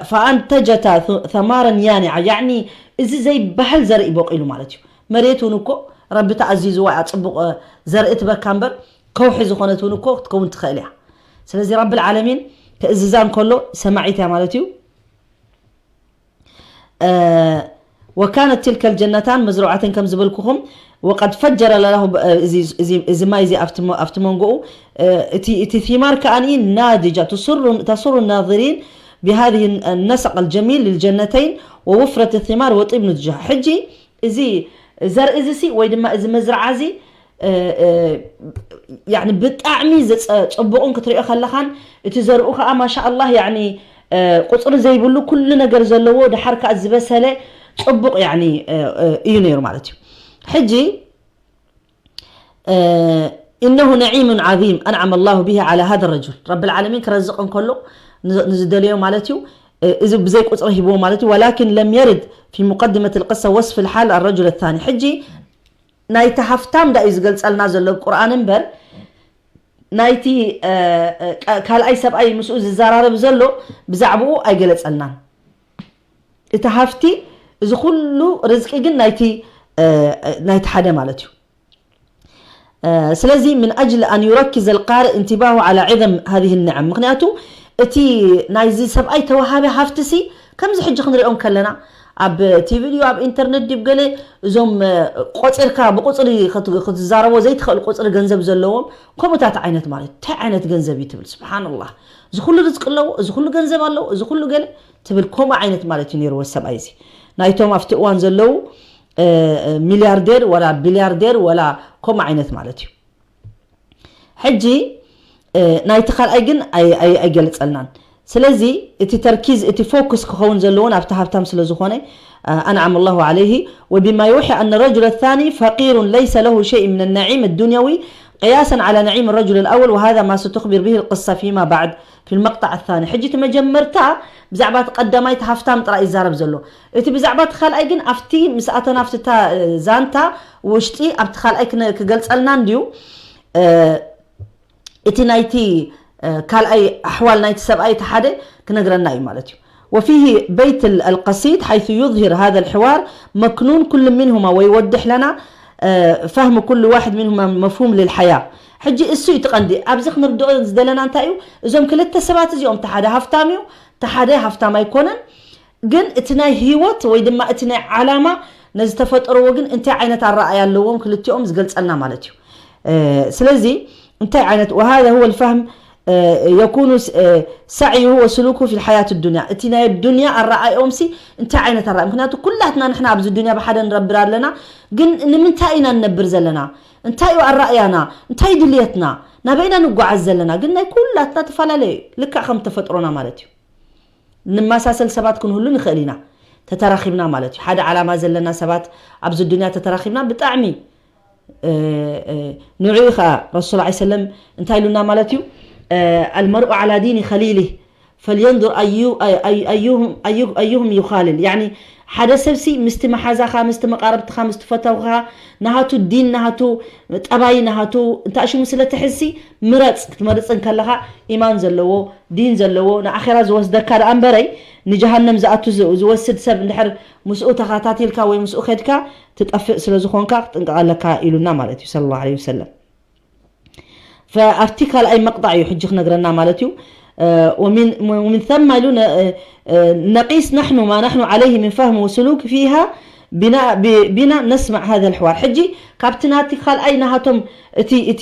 ፈኣንተጀታ ተማረን ያኒዓ ያኒ እዚ ዘይበሃል ዘርኢ በቂሉ ማለት እዩ። መሬት እውን እኮ ረቢ ተኣዚዝዋ እያ ጽቡቕ ዘርኢ ትበካ እምበር ከውሒ ዝኾነት እውን እኮ ክትከውን ትኽእል እያ። ስለዚ ረቢ ዓለሚን ክእዝዛ እንከሎ ሰማዒት እያ ማለት እዩ። وكانت تلك الجنتان مزروعة ከም ዝበልኩኹም وقد فجر الله እዚ ማይ እዚ ኣብቲ መንጎኡ እቲ ثمار ከኣ ناضجة تسر الناظرين بهذه النسق الجميل للجنتين ووفرة الثمار وطيب نضجها ሕጂ እዚ ዘርኢ እዚ ሲ ወይ ድማ እዚ መዝርዓ እዚ ብጣዕሚ ጽቡቕን ክትሪኦ ከለኻን እቲ ዘርኡ ከዓ ማሻ ኣላህ ቁፅሪ ዘይብሉ ኩሉ ነገር ዘለዎ ድሓር ከዓ ዝበሰለ ፅቡቕ እዩ ነይሩ ማለት እዩ። ሕጂ إنه نعيم عظيم أنعم الله به على هذا الرجل رب العالمين ክረዝቕ እንከሎ ንዝደለዮ ማለት እዩ። እዚ ብዘይ ቁፅሪ ሂብዎ ማለት እዩ። ولكن لم يرد في مقدمة القصة وصف الحال الرجل الثاني ሕጂ ናይቲ ሃፍታም ዳ እዩ ዝገልጸልና ዘሎ ቁርኣን እምበር ናይቲ ካልኣይ ሰብኣይ ምስኡ ዝዘራረብ ዘሎ ብዛዕባኡ ኣይገለጸልናን። እቲ ሃፍቲ እዚ ኩሉ ርዝቂ ግን ናይቲ ናይቲ ሓደ ማለት እዩ። ስለዚ من أجل أن يركز القارئ انتباهه على عظم هذه النعم ምክንያቱ እቲ ናይዚ ሰብኣይ ተዋሃቢ ሃፍቲ ሲ ከምዚ ሕጂ ክንሪኦም ከለና ኣብ ቲቪ ድዩ ኣብ ኢንተርነት ድዩ ገለ እዞም ቆፂርካ ብቁፅሪ ክትዛረቦ ዘይትኽእል ቁፅሪ ገንዘብ ዘለዎም ከምኡታት ዓይነት ማለት እንታይ ዓይነት ገንዘብ እዩ ትብል። ስብሓንላህ እዚ ኩሉ ርዝቂ ኣለዎ፣ እዚ ኩሉ ገንዘብ ኣለዎ፣ እዚ ኩሉ ገለ ትብል ከምኡ ዓይነት ማለት እዩ ነይርዎ ሰብኣይ እዚ ናይቶም ኣብቲ እዋን ዘለዉ ሚሊያርዴር ወላ ቢሊያርዴር ወላ ከምኡ ዓይነት ማለት እዩ። ሕጂ ናይቲ ካልኣይ ግን ኣይገልጸልናን። ስለዚ እቲ ተርኪዝ እቲ ፎኩስ ክኸውን ዘለዎን ኣብቲ ሃብታም ስለ ዝኾነ أنعم الله عليه وبما يوحي أن الرجل الثاني فقير ليس له شيء من النعيم الدنيوي قياسا على نعيم الرجل الأول وهذا ما ستخبر به القصة فيما بعد في المقطع الثاني ሕጂ እቲ መጀመርታ ብዛዕባ እቲ ቀዳማይ እቲ ሃፍታም ጥራይ ይዛረብ ዘሎ። እቲ ብዛዕባ እቲ ካልኣይ ግን ኣብቲ ምስ ኣተና ኣብቲ እታ ዛንታ ውሽጢ ኣብቲ ካልኣይ ክገልጸልና እንድዩ። እቲ ናይቲ ካልኣይ ኣሕዋል ናይቲ ሰብኣይ እቲ ሓደ ክነግረና እዩ ማለት እዩ። وفيه بيت القصيد حيث يظهر هذا الحوار مكنون كل منهما ويوضح لنا فهم كل واحد منهما مفهوم للحياة ሕጂ እሱ እዩ ትቐንዲ ኣብዚ ክንርድኦ ዝደለና እንታይ እዩ እዞም ክልተ ሰባት እዚኦም ተሓደ ሃፍታም እዩ ተሓደ ሃፍታም ኣይኮነን ግን እቲ ናይ ህይወት ወይ ድማ እቲ ናይ ዓላማ ነዚ ተፈጠርዎ ግን እንታይ ዓይነት ኣረኣያ ኣለዎም ክልቲኦም ዝገልጸልና ማለት እዩ ስለዚ እንታይ ዓይነት وهذا هو الفهم يكون سعيه وسلوكه في الحياة الدنيا እቲ ናይ ዱንያ ኣረኣይኦም ሲ እንታይ ዓይነት ኣረኣይ ምክንያቱ ኩላትና ንሕና ኣብዚ ዱንያ ብሓደ ንረብር ኣለና ግን ንምንታይ ኢና ንነብር ዘለና እንታይ እዩ ኣረኣያና እንታይ ድልየትና ናበይና ንጓዓዝ ዘለና ግን ናይ ኩላትና ተፈላለየ ልክዕ ከም ተፈጥሮና ማለት እዩ ንመሳሰል ሰባት ክንህሉ ንኽእል ኢና ተተራኺብና ማለት እዩ ሓደ ዓላማ ዘለና ሰባት ኣብዚ ዱንያ ተተራኺብና ብጣዕሚ ንዑ ከዓ ረሱል ዓ ሰለም እንታይ ኢሉና ማለት እዩ المرء على دين خليله فلينظر أيهم يخالل يعني ሓደ ሰብሲ ምስቲ መሓዛኻ ምስቲ መቃረብትኻ ምስቲ ፈተውኻ ናሃቱ ዲን ናሃቱ ጠባይ ናሃቱ እንታይ ሽሙ ስለ ትሕዝሲ ምረፅ ክትመርፅ እንከለኻ ኢማን ዘለዎ ዲን ዘለዎ ንኣኼራ ዝወስደካ ደኣ እምበረይ ንጀሃነም ዝኣቱ ዝወስድ ሰብ እንድሕር ምስኡ ተኸታቲልካ ወይ ምስኡ ከድካ ትጠፍእ ስለ ዝኾንካ ክትጥንቀቕ ኣለካ ኢሉና ማለት እዩ صلى الله عليه وسلم ኣብቲ ካልኣይ መቅጣዕ እዩ ሕጂ ክነግረና ማለት እዩ ومن ثم ኢሉ نقيس نحن ما نحن عليه من فهم وسلوك فيها بنا نسمع هذا الحوار ሕጂ ካብቲ ናቲ ካልኣይ ናሃቶም እቲ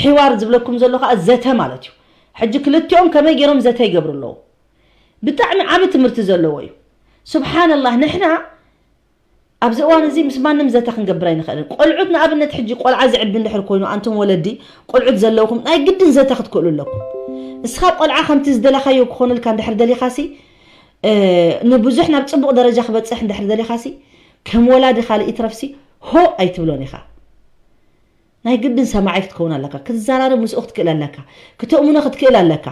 ሕዋር ዝብለኩም ዘሎ ከዓ ዘተ ማለት እዩ ሕጂ ክልቲኦም ከመይ ገይሮም ዘተ ይገብሩ ኣለዉ ብጣዕሚ ዓቢ ትምህርቲ ዘለዎ እዩ ስብሓንላህ ንሕና ኣብዚ እዋን እዚ ምስ ማንም ዘተ ክንገብር ኣይንኽእልን ቆልዑት ንኣብነት ሕጂ ቆልዓ ዝዕቢ እንድሕር ኮይኑ ኣንቱም ወለዲ ቆልዑት ዘለውኹም ናይ ግድን ዘተ ክትክእሉ ኣለኩም እስኻ ቆልዓ ከምቲ ዝደለኻዮ ክኾነልካ እንድሕር ደሊኻሲ ንብዙሕ ናብ ፅቡቕ ደረጃ ክበፅሕ እንድሕር ደሊኻሲ ከም ወላዲ ካልእ ይትረፍሲ ሆ ኣይትብሎን ኢኻ ናይ ግድን ሰማዓይ ክትከውን ኣለካ ክትዘራረብ ምስኡ ክትክእል ኣለካ ክተእምኖ ክትክእል ኣለካ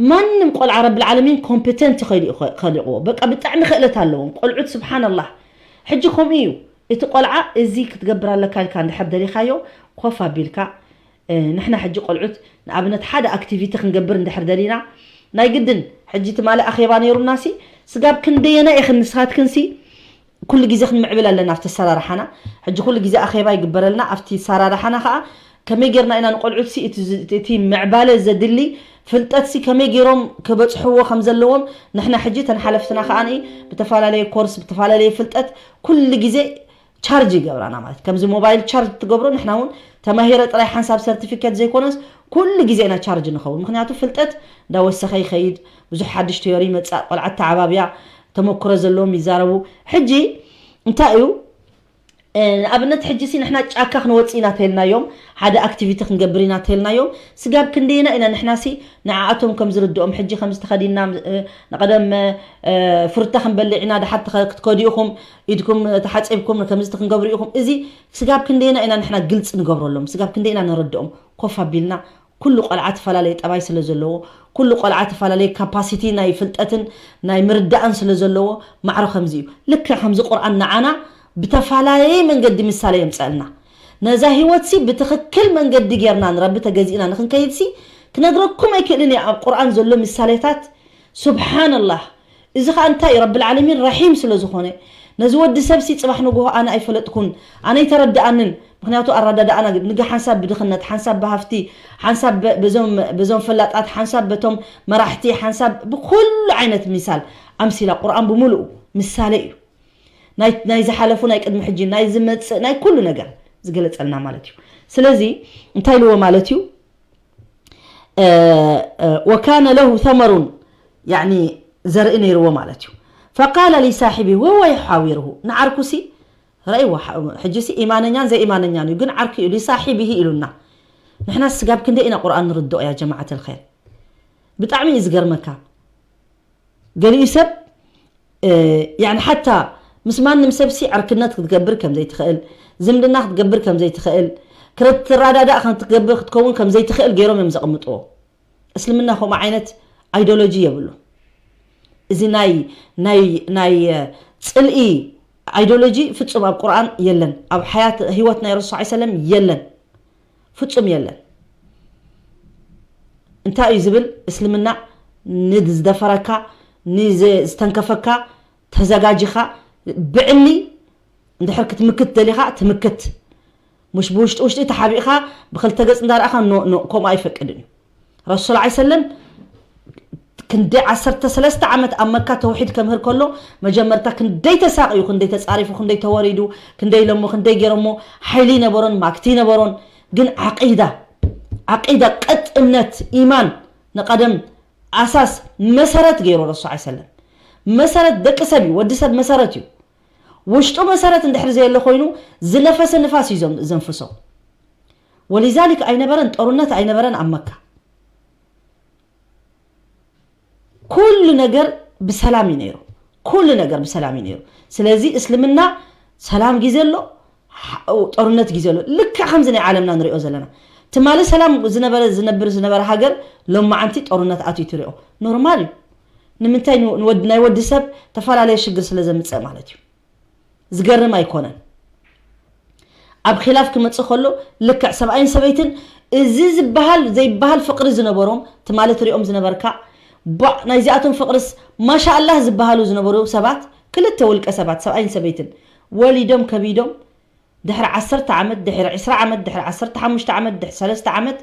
ማንም ቆልዓ ረብል ዓለሚን ኮምፕተንት ከይዱ ከሊቕዎ በቃ ብጣዕሚ ክእለት ኣለዎም ቆልዑት ስብሓንላህ ሕጂ ከምኡ እዩ እቲ ቆልዓ እዚ ክትገብር ኣለካ ኢልካ እንድሕር ደሊኻዮ ኮፍ ኣቢልካ ንሕና ሕጂ ቆልዑት ንኣብነት ሓደ ኣክቲቪቲ ክንገብር እንድሕር ደሊና ናይ ግድን ሕጂ ትማሊ ኣኼባ ነይሩና ሲ፣ ስጋብ ክንደየና ኢኽን ንስኻትክን ሲ ኩሉ ግዜ ክንምዕብል ኣለና ኣብቲ ኣሰራርሓና። ሕጂ ኩሉ ግዜ ኣኼባ ይግበረልና ኣብቲ ኣሰራርሓና ከዓ ከመይ ጌርና ኢና ንቆልዑት ሲ እቲ ዝ- እቲ ምዕባለ ዘድሊ ፍልጠት ሲ ከመይ ጌሮም ክበፅሕዎ ከም ዘለዎም ንሕና ሕጂ ተን ሓለፍትና ከዓ ብተፈላለየ ኮርስ ብተፈላለየ ፍልጠት ኩሉ ግዜ ቻርጅ ይገብራና ማለት ከምዚ ሞባይል ቻርጅ ትገብሮ ንሕና እውን ተማሂረ ጥራይ ሓንሳብ ሰርቲፊኬት ዘይኮነስ ኩሉ ግዜ ኢና ቻርጅ ንኸውን ምክንያቱ ፍልጠት እንዳወሰኸ ይኸይድ ብዙሕ ሓድሽ ቲዮሪ ይመፃእ ቆልዓት ተዓባብያ ተመክሮ ዘለዎም ይዛረቡ ሕጂ እንታይ እዩ ንኣብነት ሕጂ ሲ ንሕና ጫካ ክንወፅእ ኢና ተልናዮም ሓደ ኣክቲቪቲ ክንገብር ኢና ተልናዮም ስጋብ ክንደየና ኢና ንሕና ሲ ንዓኣቶም ከም ዝርድኦም ሕጂ ከም ዝተኸዲና ንቐደም ፍርታ ክንበልዕ ኢና ድሓር ክትከዱ ኢኹም ኢድኩም ተሓፂብኩም ከምዚ ክንገብሩ ኢኹም እዚ ስጋብ ክንደየና ኢና ንሕና ግልፂ ንገብረሎም ስጋብ ክንደየና ነረድኦም ኮፍ ኣቢልና ኩሉ ቆልዓ ተፈላለየ ጠባይ ስለ ዘለዎ ኩሉ ቆልዓ ተፈላለየ ካፓሲቲ ናይ ፍልጠትን ናይ ምርዳእን ስለ ዘለዎ ማዕሮ ከምዚ እዩ ልክዕ ከምዚ ቁርኣን ንዓና ብተፈላለየ መንገዲ ምሳሌ የምፀልና ነዛ ህይወትሲ ብትኽክል መንገዲ ጌርና ንረቢ ተገዚእና ንክንከይድሲ ክነግረኩም ኣይክእልን እየ ኣብ ቁርኣን ዘሎ ምሳሌታት ሱብሓንላህ እዚ ኸዓ እንታይ እዩ ረብል ዓለሚን ረሒም ስለ ዝኾነ ነዚ ወዲ ሰብሲ ፅባሕ ንግሆ ኣነ ኣይፈለጥኩን ኣነ ኣይተረድኣንን ምክንያቱ ኣረዳድኣና ንግ ሓንሳብ ብድኽነት ሓንሳብ ብሃፍቲ ሓንሳብ በዞም ፈላጣት ሓንሳብ በቶም መራሕቲ ሓንሳብ ብኩሉ ዓይነት ሚሳል ኣምሲላ ቁርኣን ብምሉኡ ምሳሌ እዩ ናይ ዝሓለፉ ናይ ቅድሚ ሕጂ ናይ ዝመፅእ ናይ ኩሉ ነገር ዝገለፀልና ማለት እዩ ስለዚ እንታይ ኢልዎ ማለት እዩ وكان له ثمر يعني ዘርኢ ነይርዎ ማለት እዩ فقال لصاحبه وهو يحاوره ንዓርኩሲ ረእይዎ ሕጂሲ ኢማነኛን ዘይኢማነኛን እዩ ግን ዓርኩ እዩ لصاحبه ኢሉና ንሕና ስጋብ ክንደይ ኢና ቁርኣን ንርድኦ ያ ጀማዓት الخير ብጣዕሚ እዩ ዝገርመካ ገሊኡ ሰብ يعني ሓታ ምስ ማንም ሰብሲ ዕርክነት ክትገብር ከም ዘይትኽእል ዝምድና ክትገብር ከም ዘይትኽእል ክትረዳዳእ ከም ትገብር ክትከውን ከም ዘይትኽእል ገይሮም እዮም ዘቕምጥዎ እስልምና ከምኡ ዓይነት ኣይዶሎጂ የብሉ እዚ ናይ ናይ ናይ ፅልኢ ኣይዶሎጂ ፍፁም ኣብ ቁርኣን የለን ኣብ ሓያት ህይወት ናይ ረሱል ሰለም የለን ፍፁም የለን እንታይ እዩ ዝብል እስልምና ንዝደፈረካ ንዝተንከፈካ ተዘጋጅኻ ብዕሊ እንድሕር ክትምክት ደሊኻ ትምክት ሙሽ ብውሽጢ ውሽጢ ተሓቢእኻ ብክልተ ገፅ እንዳረእኻ ኖ ኖ ከምኡ ኣይፈቅድን እዩ ረሱል ላ ሰለም ክንደይ ዓሰርተ ሰለስተ ዓመት ኣብ መካ ተውሒድ ከምህር ከሎ መጀመርታ ክንደይ ተሳቅዩ ክንደይ ተፃሪፉ ክንደይ ተወሪዱ ክንደይ ኢሎሞ ክንደይ ገይሮሞ ሓይሊ ይነበሮን ማክቲ ይነበሮን ግን ዓቂዳ ዓቂዳ ቀጥ እምነት ኢማን ንቀደም ኣሳስ መሰረት ገይሩ ረሱል ላ ሰለም መሰረት ደቂ ሰብ እዩ ወዲ ሰብ መሰረት እዩ ውሽጡ መሰረት እንድሕር ዘየለ ኮይኑ ዝነፈሰ ንፋስ እዩ ዘንፍሶ ወሊዛሊክ ኣይነበረን ጦርነት ኣይነበረን ኣብ መካ ኩሉ ነገር ብሰላም እዩ ነይሩ ኩሉ ነገር ብሰላም እዩ ነይሩ ስለዚ እስልምና ሰላም ግዜ ኣሎ ጦርነት ግዜ ኣሎ ልክዕ ከምዚ ናይ ዓለምና ንሪኦ ዘለና ትማሊ ሰላም ዝነበረ ዝነብር ዝነበረ ሃገር ሎማዓንቲ ጦርነት ኣትዩ ትሪኦ ኖርማል እዩ ንምንታይ ናይ ወዲ ሰብ ተፈላለየ ሽግር ስለ ዘምፅእ ማለት እዩ ዝገርም ኣይኮነን ኣብ ኺላፍ ክመፅእ ከሎ ልክዕ ሰብኣይን ሰበይትን እዚ ዝበሃል ዘይበሃል ፍቅሪ ዝነበሮም ትማሊ ትሪኦም ዝነበርካ ባዕ ናይዚኣቶም ፍቅርስ ማሻኣላህ ዝበሃሉ ዝነበሩ ሰባት ክልተ ውልቀ ሰባት ሰብኣይን ሰበይትን ወሊዶም ከቢዶም ድሕሪ ዓሰርተ ዓመት ድሕሪ ዕስራ ዓመት ድሕሪ ዓሰርተ ሓሙሽተ ዓመት ድሕሪ ሰለስተ ዓመት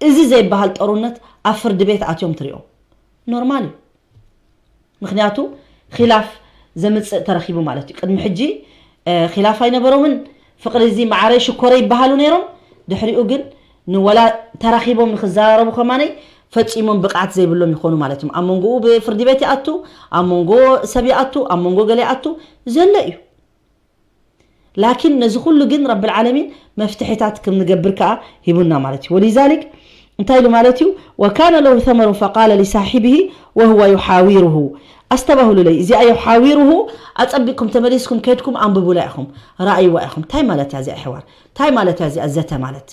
እዚ ዘይበሃል ጦርነት ኣብ ፍርዲ ቤት ኣትዮም ትሪኦም ኖርማል እዩ ምክንያቱ ኺላፍ ዘምፅእ ተረኺቡ ማለት እዩ ቅድሚ ሕጂ ኺላፍ ኣይነበሮምን ፍቅሪ እዚ መዓረይ ሽኮረ ይበሃሉ ነይሮም ድሕሪኡ ግን ንወላ ተራኺቦም ንክዘራረቡ ከማነይ ፈፂሞም ብቅዓት ዘይብሎም ይኾኑ ማለት እዮም ኣብ መንጎኡ ብፍርዲ ቤት ይኣቱ ኣብ መንጎ ሰብ ይኣቱ ኣብ መንጎ ገለ ይኣቱ ዘሎ እዩ ላኪን ነዚ ኩሉ ግን ረብል ዓለሚን መፍትሒታት ከም ንገብር ከኣ ሂቡና ማለት እዩ ወሊዛሊክ እንታይ ኢሉ ማለት እዩ ወካነ ለሁ ተመሩን ፈቃለ ሊሳሒብሂ ወህወ ዩሓዊሩሁ ኣስተባህሉለይ እዚኣ ዩሓዊሩሁ ኣጸቢቅኩም ተመሊስኩም ከድኩም ኣንብቡላ ኢኹም ረኣይዋ ኢኹም እንታይ ማለት እያ እዚኣ ሕዋር እንታይ ማለት እያ እዚኣ ዘተ ማለት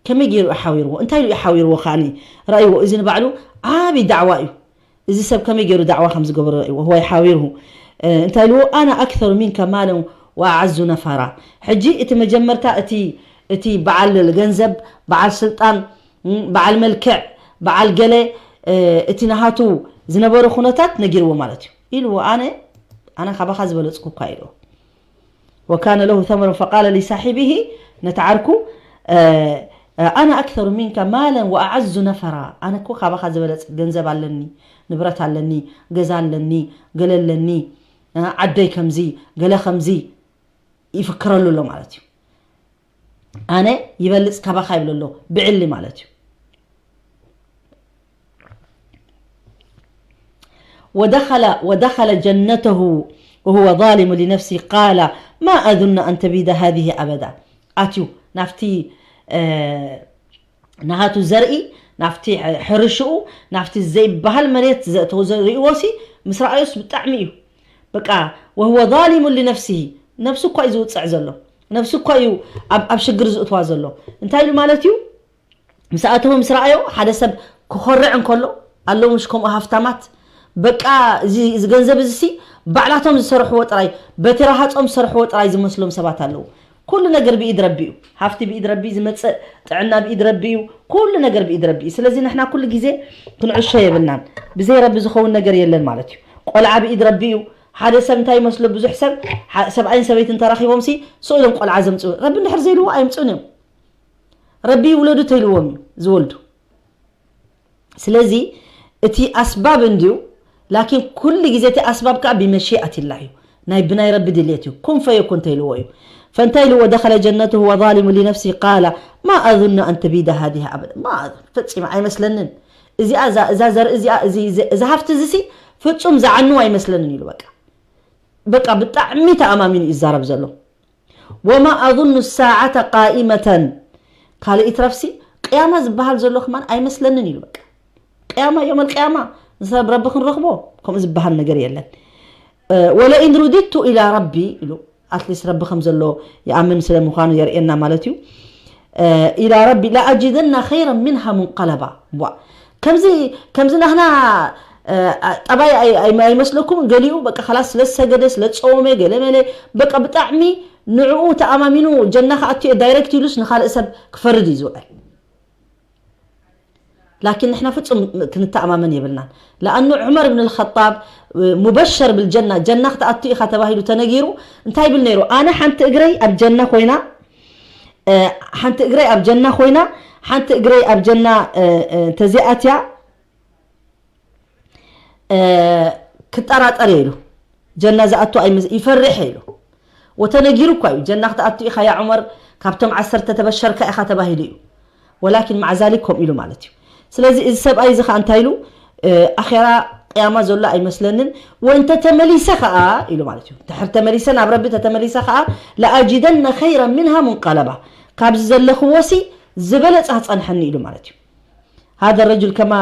ከመይ ገይሩ ሓዊርዎ እንታይ ኢሉ ሓዊርዎ ከኣኒ ረኣይዎ እዚ ንባዕሉ ዓቢ ዳዕዋ እዩ እዚ ሰብ ከመይ ገይሩ ዳዕዋ ከም ዝገበሮ ረእይዎ هو يحاوره እንታይ ኢልዎ أنا أكثر منك مالا وأعز نفرا ሕጂ እቲ መጀመርታ እቲ እቲ በዓል ገንዘብ በዓል ስልጣን በዓል መልክዕ በዓል ገለ እቲ ናሃቱ ዝነበረ ኩነታት ነጊርዎ ማለት እዩ። ኢልዎ ኣነ ኣነ ካባኻ ዝበለጽኩ እኳ ኢልዎ። وكان له ثمر فقال لصاحبه ነቲ ዓርኩ ኣነ ኣክثر منك مالا وأعز نفرا ኣነ እኮ ካባኻ ዝበለጽ ገንዘብ ኣለኒ፣ ንብረት ኣለኒ፣ ገዛ ኣለኒ፣ ገለ ኣለኒ፣ ዓደይ ከምዚ፣ ገለ ከምዚ ይፍክረሉ ኣሎ ማለት እዩ። ኣነ ይበልጽ ካባኻ ይብሎ ኣሎ ብዕሊ ማለት እዩ። ودخل ودخل جنته وهو ظالم لنفسه قال ما أظن أن تبيد هذه أبدا ኣትዩ ናፍቲ ናሃቱ ዘርኢ ናፍቲ ሕርሽኡ ናፍቲ ዘይበሃል መሬት ዘእተው ዘርእዎ ሲ ምስ ረኣዮስ ብጣዕሚ እዩ በቃ وهو ظالم لنفسه ነብሱ እኳ እዩ ዝውፅዕ ዘሎ ነብሱ እኳ እዩ ኣብ ሽግር ዝእትዋ ዘሎ እንታይ ኢሉ ማለት እዩ ምስ ኣተወ ምስ ረኣዮ ሓደ ሰብ ክኾርዕ እንከሎ ኣለዉ ምሽ ከምኡ ሃፍታማት በቃ እዚ ገንዘብ እዚ ሲ ባዕላቶም ዝሰርሕዎ ጥራይ በቲ ረሃፆም ዝሰርሕዎ ጥራይ ዝመስሎም ሰባት ኣለዉ ኩሉ ነገር ብኢድ ረቢ እዩ ሃፍቲ ብኢድ ረቢ ዝመፅእ ጥዕና ብኢድ ረቢ እዩ ኩሉ ነገር ብኢድ ረቢ እዩ ስለዚ ንሕና ኩሉ ግዜ ክንዕሾ የብልናን ብዘይ ረቢ ዝኸውን ነገር የለን ማለት እዩ ቆልዓ ብኢድ ረቢ እዩ ሓደ ሰብ እንታይ ይመስሎ ብዙሕ ሰብ ሰብኣይን ሰበይትን ተራኺቦም ሲ ስእሎም ቆልዓ ዘምፅኡ ረቢ እንድሕር ዘይልዎ ኣይምፅኡን እዮም ረቢ ይውለዱ ተይልዎም እዩ ዝወልዱ ስለዚ እቲ ኣስባብ እንድዩ ላኪን ኩሉ ግዜ እቲ ኣስባብ ከዓ ብመሽኣት ኢላ እዩ ናይ ብናይ ረቢ ድልየት እዩ ኩን ፈየኩን ተይልዎ እዩ ፈእንታይ ኢልዎ ደኸለ ጀነቱ هو ظالم لنفسه قال ما أظن أن تبيد هذه أبدا ما ፈፂመ ኣይመስለንን እዚኣ እዛ ዘርኢ እዚኣ እዚ ሃፍቲ እዚ ሲ ፍፁም ዝዓኑ ኣይመስለንን ኢሉ በቃ በቃ ብጣዕሚ ተኣማሚኑ ይዛረብ ዘሎ وما أظن الساعة قائمة ካልእ ይትረፍሲ ቅያማ ዝበሃል ዘሎ ከማን ኣይመስለንን ኢሉ በቃ ቅያማ يوم القيامة ንሰብ ረቢ ክንረኽቦ ከምኡ ዝበሃል ነገር የለን ولئن رددت إلى ربي ኢሉ ኣትሊስ ረቢ ከም ዘሎ ይኣምን ስለ ምዃኑ የርእየና ማለት እዩ إلى ربي لأجدن خيرا منها منقلبا ከምዚ ከምዚ ናህና ጠባይ ኣይመስለኩም ገሊኡ በቃ ላስ ስለ ዝሰገደ ስለ ዝፀወመ ገለ መለ በቃ ብጣዕሚ ንዕኡ ተኣማሚኑ ጀና ክኣቱ እየ ዳይሬክት ኢሉስ ንካልእ ሰብ ክፈርድ እዩ ዝውዕል ላኪን ንሕና ፍጹም ክንተኣማመን የብልናን ለኣኑ ዑመር ብን ልኸጣብ ሙበሸር ብልጀና ጀና ክትኣቱ ኢኻ ተባሂሉ ተነጊሩ እንታይ ይብል ነይሩ ኣነ ሓንቲ እግረይ ኣብ ጀና ኮይና ሓንቲ እግረይ ኣብ ጀና ኮይና ሓንቲ እግረይ ኣብ ጀና ተዚኣትያ ክጠራጠር ኢሉ ጀና ዝኣቱ ኣይመስ ይፈርሕ ኢሉ ወተነጊሩ እኳ እዩ ጀና ክትኣቱ ኢኻ ያ ዑመር ካብቶም ዓሰርተ ተበሸርካ ኢኻ ተባሂሉ እዩ ወላኪን ማዕዛሊክ ከምኡ ኢሉ ማለት እዩ ስለዚ እዚ ሰብኣይ እዚ ከዓ እንታይ ኢሉ ኣኼራ ቅያማ ዘሎ ኣይመስለንን ወእንተ ተመሊሰ ከዓ ኢሉ ማለት እዩ ድሕር ተመሊሰ ናብ ረቢ ተተመሊሰ ከዓ ለኣጅደነ ኸይረ ምንሃ ሙንቀለባ ካብዚ ዘለኽዎ ሲ ዝበለፀ ክፀንሐኒ ኢሉ ማለት እዩ هذا الرجل كما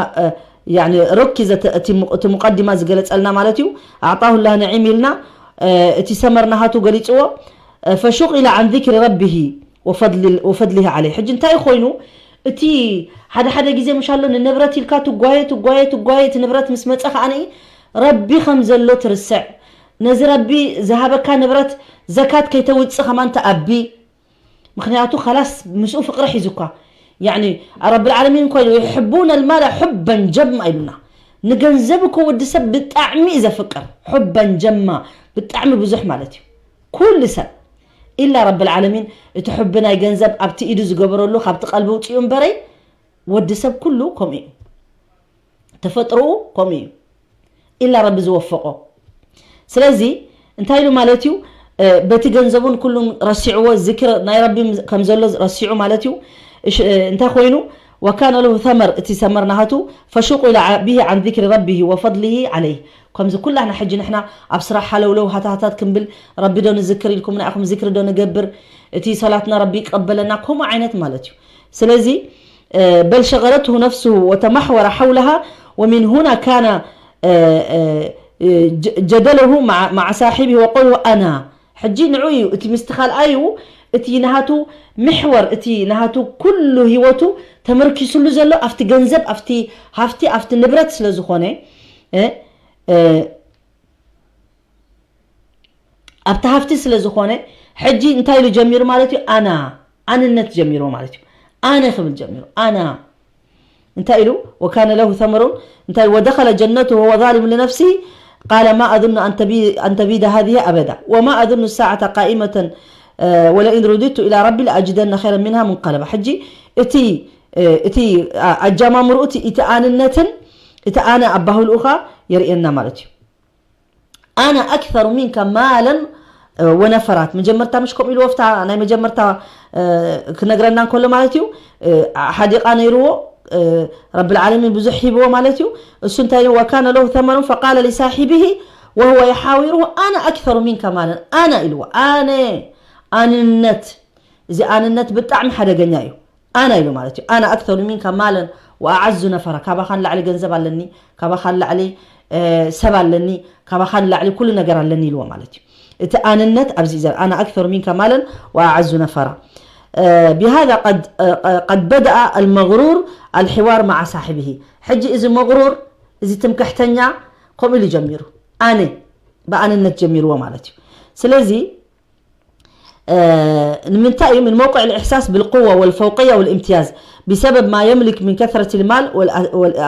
يعني ركز እቲ مقدمة ዝገለፀልና ማለት እዩ أعطاه الله نعيم ኢልና እቲ ሰመር ናሃቱ ገሊፅዎ فشغل عن ذكر ربه وفضل وفضله عليه ሕጂ እንታይ ኮይኑ እቲ ሓደ ሓደ ግዜ ምሻሎ ንንብረት ኢልካ ትጓየ ትጓየ ትጓየ እቲ ንብረት ምስ መፀ ከዓኒ ረቢ ከም ዘሎ ትርስዕ ነዚ ረቢ ዝሃበካ ንብረት ዘካት ከይተውፅእ ከማን ተኣቢ ምክንያቱ خلاص ምስኡ ፍቅሪ ሒዙኳ يعني رب العالمين እኮ يحبون المال حبا جما ኢሉና ንገንዘብ እኮ ወዲ ሰብ ብጣዕሚ እዩ ዘፍቅር حبا جما ብጣዕሚ ብዙሕ ማለት እዩ ኩሉ ሰብ إلا رب العالمين እቲ حب ናይ ገንዘብ ኣብቲ ኢዱ ዝገበረሉ ካብቲ ቀልቢ ውፅኡ እምበረይ ወዲ ሰብ ኩሉ ከምኡ እዩ ተፈጥሮኡ ከምኡ እዩ إلا ረቢ ዝወፈቆ ስለዚ እንታይ ኢሉ ማለት እዩ በቲ ገንዘቡን ኩሉን ረሲዕዎ ዝክር ናይ ረቢ ከም ዘሎ ረሲዑ ማለት እዩ እንታይ ኮይኑ وكان له ثمر እቲ ሰመር ናሃቱ فشغل به عن ذكر ربه وفضله عليه ከምዚ ኩላህና ሕጂ ንሕና ኣብ ስራሕ ሃለውለው ሃታሃታት ክንብል ረቢ ዶ ንዝክር ኢልኩም ንኣኹም ዝክሪ ዶ ንገብር እቲ ሰላትና ረቢ ይቀበለና ከምኡ ዓይነት ማለት እዩ ስለዚ بل شغلته نفسه وتمحور حولها ومن هنا كان جدله مع صاحبه وقوله أنا ሕጂ ንዑ እዩ እቲ ምስቲ ካልኣዩ እቲ ናሃቱ ምሕወር እቲ ናሃቱ ኩሉ ህይወቱ ተመርኪስሉ ዘሎ ኣብቲ ገንዘብ ኣብቲ ሃፍቲ ኣብቲ ንብረት ስለ ዝኾነ ኣብቲ ሃፍቲ ስለ ዝኾነ ሕጂ እንታይ ኢሉ ጀሚሩ ማለት እዩ ኣና ኣንነት ጀሚሩ ማለት እዩ ኣነ ክብል ጀሚሩ ኣና እንታይ ኢሉ? وكان له ثمر، እንታይ ኢሉ? ودخل جنته وهو ظالم لنفسه قال ما أظن أن تبي-، أن تبيد هذه أبدا وما أظن الساعة قائمة ولئن رددت إلى ربي لأجدن خيرا منها منقلبا። ሕጂ እቲ እቲ ኣጀማምርኡ እቲ ኣንነትን እቲ ኣነ ኣባህልኡኻ የርእየና ማለት እዩ። ኣነ ኣክሰሩ ሚንከ ማለን ወነፈራት። መጀመርታ ምሽ ከምኡ ኢልዎ፣ ፍታ ናይ መጀመርታ ክነግረና እንከሎ ማለት እዩ። ሓዲቓ ነይርዎ ረብል ዓለሚን ብዙሕ ሂብዎ ማለት እዩ። እሱ እንታይ ኢልዎ? ወካነ ለሁ ተመኑን ፈቃለ ሊሳሒቢሂ ወህወ የሓዊሩሁ ኣነ ኣክሰሩ ሚንከ ማለን። ኣነ ኢልዎ፣ ኣነ ኣንነት፣ እዚ ኣንነት ብጣዕሚ ሓደገኛ እዩ። ኣና ኢሉ ማለት እዩ። ኣና ኣክተሩ ሚንካ ማለን ወኣዓዙ ነፈራ። ካባኻ ንላዕሊ ገንዘብ ኣለኒ፣ ካባኻ ንላዕሊ ሰብ ኣለኒ፣ ካባኻ ንላዕሊ ኩሉ ነገር ኣለኒ ኢልዎ ማለት እዩ። እቲ ኣንነት ኣብዚ ዘር ኣና ኣክተሩ ሚንካ ማለን ወኣዓዙ ነፈራ። بهذا قد قد بدأ المغرور الحوار مع صاحبه. ሕጂ እዚ መغሩር፣ እዚ ትምክሕተኛ ከምኡ ኢሉ ጀሚሩ። ኣነ ብኣንነት ጀሚርዎ ማለት እዩ። ስለዚ ንምንታይ እዩ من موقع الإحساس بالقوة والفوقية والامتياز بسبب ما يملك من كثرة المال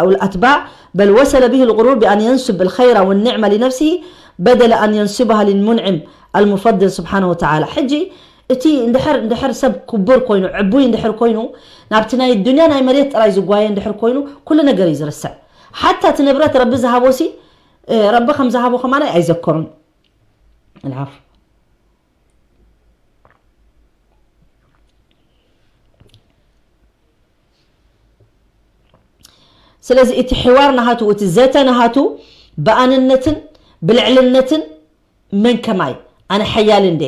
والأتباع بل وصل به الغرور بأن ينسب الخير والنعمة لنفسه بدل أن ينسبها للمنعم المفضل سبحانه وتعالى. ሕጂ እቲ እንድሕር እንድሕር ሰብ ክቡር ኮይኑ ዕቡይ እንድሕር ኮይኑ ናብቲ ናይ ዱንያ ናይ መሬት ጥራይ ዝጓየ እንድሕር ኮይኑ ኩሉ ነገር እዩ ዝርስዕ። ሓታ እቲ ንብረት ረቢ ዝሃቦሲ ረቢ ከም ዝሃቦ ከማን ኣይዘክሩን። العفو. ስለዚ እቲ ሕዋር ናሃቱ፣ እቲ ዘተ ናሃቱ ብኣንነትን ብልዕልነትን መን ከማይ፣ ኣነ ሓያል እንዴ፣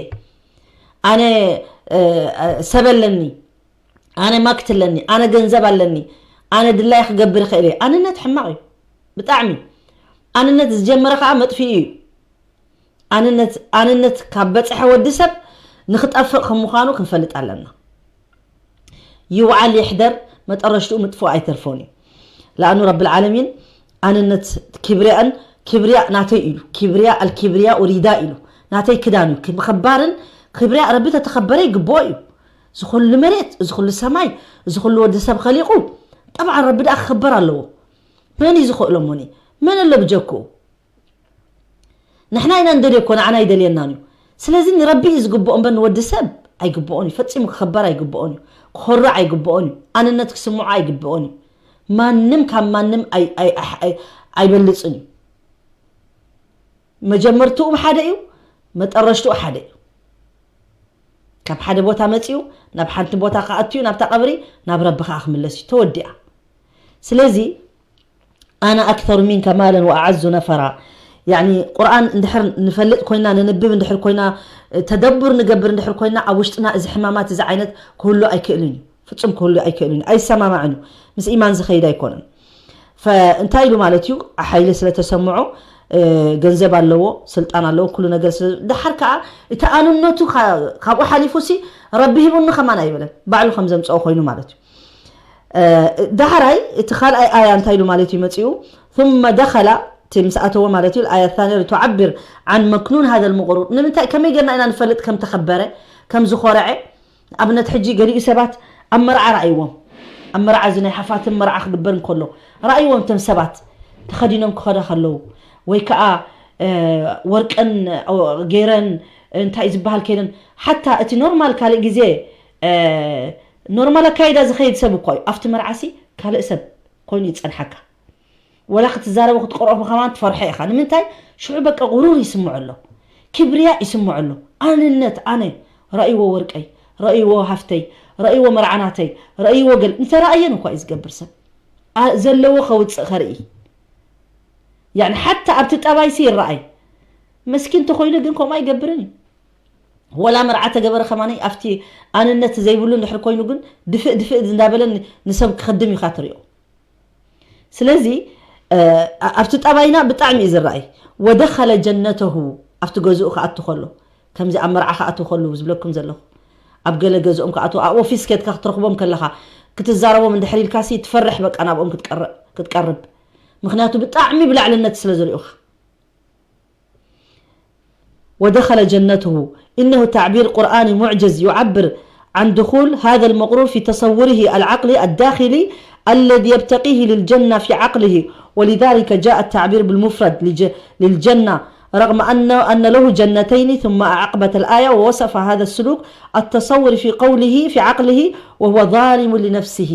ኣነ ሰብ ኣለኒ፣ ኣነ ማክት ኣለኒ፣ ኣነ ገንዘብ ኣለኒ፣ ኣነ ድላይ ክገብር ይኽእል እየ። ኣንነት ሕማቕ እዩ ብጣዕሚ። ኣንነት ዝጀመረ ከዓ መጥፍኢ እዩ። ኣንነት ኣንነት ካብ በፅሐ ወዲ ሰብ ንክጠፍእ ከም ምዃኑ ክንፈልጥ ኣለና። ይውዓል ይሕደር መጠረሽትኡ ምጥፍኡ ኣይተርፎን እዩ። ለኣኑ ረብል ዓለሚን ኣንነት ክብሪያን ክብሪያ ናተይ ኢሉ፣ ክብሪያ ኣልክብሪያ ኡሪዳ ኢሉ፣ ናተይ ክዳን እዩ። ምኽባርን ክብሪያ ረቢ ተተኸበረ ይግብኦ እዩ። እዚ ኩሉ መሬት፣ እዚ ኩሉ ሰማይ፣ እዚ ኩሉ ወዲ ሰብ ኸሊቑ ጠብዓን ረቢ ደኣ ክኽበር ኣለዎ። መን እዩ ዝኽእሎ እሞኒ? መን ኣሎ ብጀክኡ? ንሕና ኢና እንደልዮ እኮ ንዓና ኣይደልየናን እዩ። ስለዚ ንረቢ እዩ ዝግብኦ እምበር ንወዲ ሰብ ኣይግብኦን እዩ። ፈጺሙ ክኽበር ኣይግብኦን እዩ። ክኾርዕ ኣይግብኦን እዩ። ኣንነት ክስምዖ ኣይግብኦን እዩ። ማንም ካብ ማንም ኣይ- ኣይ- ኣይ- ኣይ- ኣይበልጽን እዩ። መጀመርትኡ ሓደ እዩ፣ መጠረሽትኡ ሓደ እዩ። ካብ ሓደ ቦታ መጺኡ ናብ ሓንቲ ቦታ ክኣቱ እዩ፣ ናብታ ቀብሪ፣ ናብ ረቢ ከዓ ክምለስ እዩ። ተወዲኣ። ስለዚ ኣነ ኣክተሩ ሚንከ ማለን ወኣዓዙ ነፈራ። ያኒ ቁርኣን እንድሕር ንፈልጥ ኮይና፣ ንንብብ እንድሕር ኮይና፣ ተደቡር ንገብር እንድሕር ኮይና፣ ኣብ ውሽጥና እዚ ሕማማት እዚ ዓይነት ክህሉ ኣይክእልን እዩ። ፍጹም ክህሉ ኣይክእልን እዩ። ኣይሰማማዕን እዩ። ምስ ኢማን ዝኸይድ ኣይኮነን። ፈ- እንታይ ኢሉ ማለት እዩ? ሓይሊ ስለተሰምዖ ገንዘብ ኣለዎ፣ ስልጣን ኣለዎ፣ ኩሉ ነገር ስለ- ደሓር ከዓ እቲ ኣንነቱ ካ- ካብኡ ሓሊፉ ሲ ረቢ ሂቡኒ ከማን ኣይበለን። ባዕሉ ከም ዘምፀኦ ኮይኑ ማለት እዩ። ዳሕራይ እቲ ካልኣይ ኣያ እንታይ ኢሉ ማለት እዩ መፂኡ? ثم دخل፣ እቲ ምስ ኣተዎ ማለት እዩ። ኣያ ثانية تعبر عن مكنون هذا المغرور። ንምንታይ ከመይ ጌርና ኢና ንፈልጥ ከም ተኸበረ ከም ዝኾረዐ? ንኣብነት ሕጂ ገሊኡ ሰባት ኣብ መርዓ ረኣይዎም፣ ኣብ መርዓ እዚ ናይ ሓፋትም መርዓ ክግበር እንከሎ ረኣይዎም እቶም ሰባት ተኸዲኖም ክኸዳ ከለዉ ወይ ከዓ ወርቀን ገይረን እንታይ ዝበሃል ከይደን ሓታ እቲ ኖርማል ካልእ ግዜ ኖርማል ኣካይዳ ዝኸይድ ሰብ እኳ እዩ ኣብቲ መርዓሲ ካልእ ሰብ ኮይኑ ይፀንሓካ። ወላ ክትዛረቦ ክትቀርኦ ከማን ትፈርሖ ኢኻ። ንምንታይ? ሽዑ በቃ ቁሩር ይስምዖ ኣሎ፣ ክብርያ ይስምዖ ኣሎ። ኣንነት ኣነ ረእይዎ ወርቀይ፣ ረእይዎ ሃፍተይ፣ ረእይዎ መርዓናተይ፣ ረእይዎ ገል እንተረኣየን እኳ እዩ ዝገብር ሰብ። ኣ- ዘለዎ ከውፅእ ከርኢ። ያኒ ሓታ ኣብቲ ጠባይሲ ይረኣይ። መስኪን እንተኾይኑ ግን ከምኡ ኣይገብርን እዩ። ወላ መርዓ ተገበረ ከማኒ ኣብቲ ኣንነት ዘይብሉ እንድሕር ኮይኑ ግን ድፍእ ድፍእ እንዳበለ ን- ንሰብ ክኸድም ኢኻ ትሪኦ። ስለዚ ኣብቲ ጠባይና ብጣዕሚ እዩ ዝረኣይ። ወደኸለ ጀነተሁ ኣብቲ ገዝኡ ክኣቱ ከሎ ከምዚ ኣብ መርዓ ክኣቱ ከሉ ዝብለኩም ዘለኹ ኣብ ገለ ገዝኦም ክኣቱ ኣብ ኦፊስ ከድካ ክትረኽቦም ከለኻ ክትዛረቦም እንድሕር ኢልካሲ ትፈርሕ በቃ ናብኦም ክትቀርብ ምክንያቱ ብጣዕሚ ብላዕልነት ስለ ዝሪኡኻ ودخل جنته إنه تعبير قرآني معجز يعبر عن دخول هذا المغرور في تصوره العقلي الداخلي الذي يبتغيه للجنة في عقله، ولذلك جاء التعبير بالمفرد لج-، للجنة، رغم أن، أن له جنتين، ثم أعقبت الآية ووصف هذا السلوك التصور في قوله، في عقله، وهو ظالم لنفسه.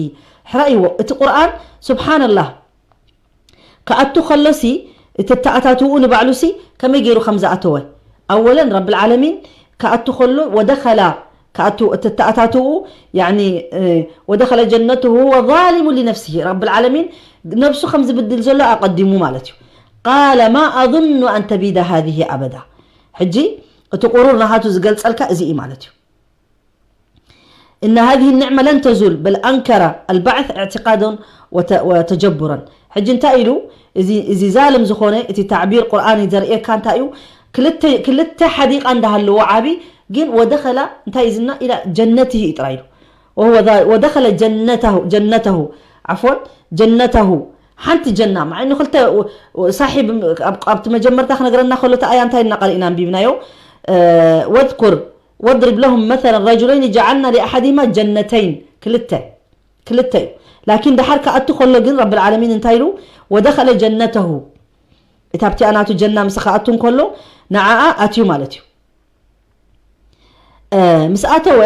ሕራይዎ፣ እቲ ቁርኣን፣ سبحان الله، ክኣቱ ከሎሲ፣ እቲ ኣተኣታትውኡ ንባዕሉሲ ከመይ ገይሩ ከም ዝኣተወ። ኣወለን፣ ረብል ዓለሚን ክኣቱ ከሎ፣ ወደኸላ፣ ክኣቱ፣ እቲ ኣተኣታትውኡ፣ ያኒ፣ እ፣ ወደኸለ ጀነቱ ወሁወ ዛሊሙ ሊነፍሲሂ። ረብል ዓለሚን ነብሱ ከም ዝብድል ዘሎ ኣቐዲሙ ማለት እዩ። ቃለ ማ ኣظኑ ኣን ተቢደ ሃዚሂ ኣበዳ። ሕጂ እቲ ቁሩር ናሃቱ ዝገልጸልካ እዚ እዩ ማለት እዩ። إن هذه النعمة لن تزول، بل أنكر البعث اعتقادا وت-، وتجبرا. ሕጂ እንታይ ኢሉ? እዚ፣ እዚ ዛልም ዝኾነ፣ እቲ ታዕቢር ቁርኣን ዘርእየካ እንታይ እዩ? ክልተ፣ ክልተ ሓዲቃ እንዳሃለዎ ዓቢ፣ ግን ወደኸላ እንታይ እዩ ዝና ኢላ ጀነትሂ እዩ ጥራይ ኢሉ። وهو ذا-، ወደኸለ ጀነተሁ፣ ጀነተሁ፣ ዓፍወን፣ ጀነተሁ፣ ሓንቲ ጀና፣ ማዕኑ ክልተ፣ ሳሒብ፣ ኣብ-፣ ኣብቲ መጀመርታ ክነግረና ከሎ፣ እቲ ኣያ እንታይ ኢልና ቀሪእና ኣንቢብናዮ? እ፣ ወዝኩር ወድሪብ ለሁም መሰለን ረጁለይን ጀዓልና ሊኣሓዲማ ጀነተይን፣ ክልተ፣ ክልተ እዩ። ላኪን ደሓር ክኣቱ ከሎ ግን ረብል ዓለሚን እንታይ ኢሉ? ወደኸለ ጀነተሁ፣ እታ ኣብቲኣ ናቱ ጀና ምስ ክኣቱ እንከሎ ንዓኣ ኣትዩ ማለት እዩ። እ፣ ምስ ኣተወ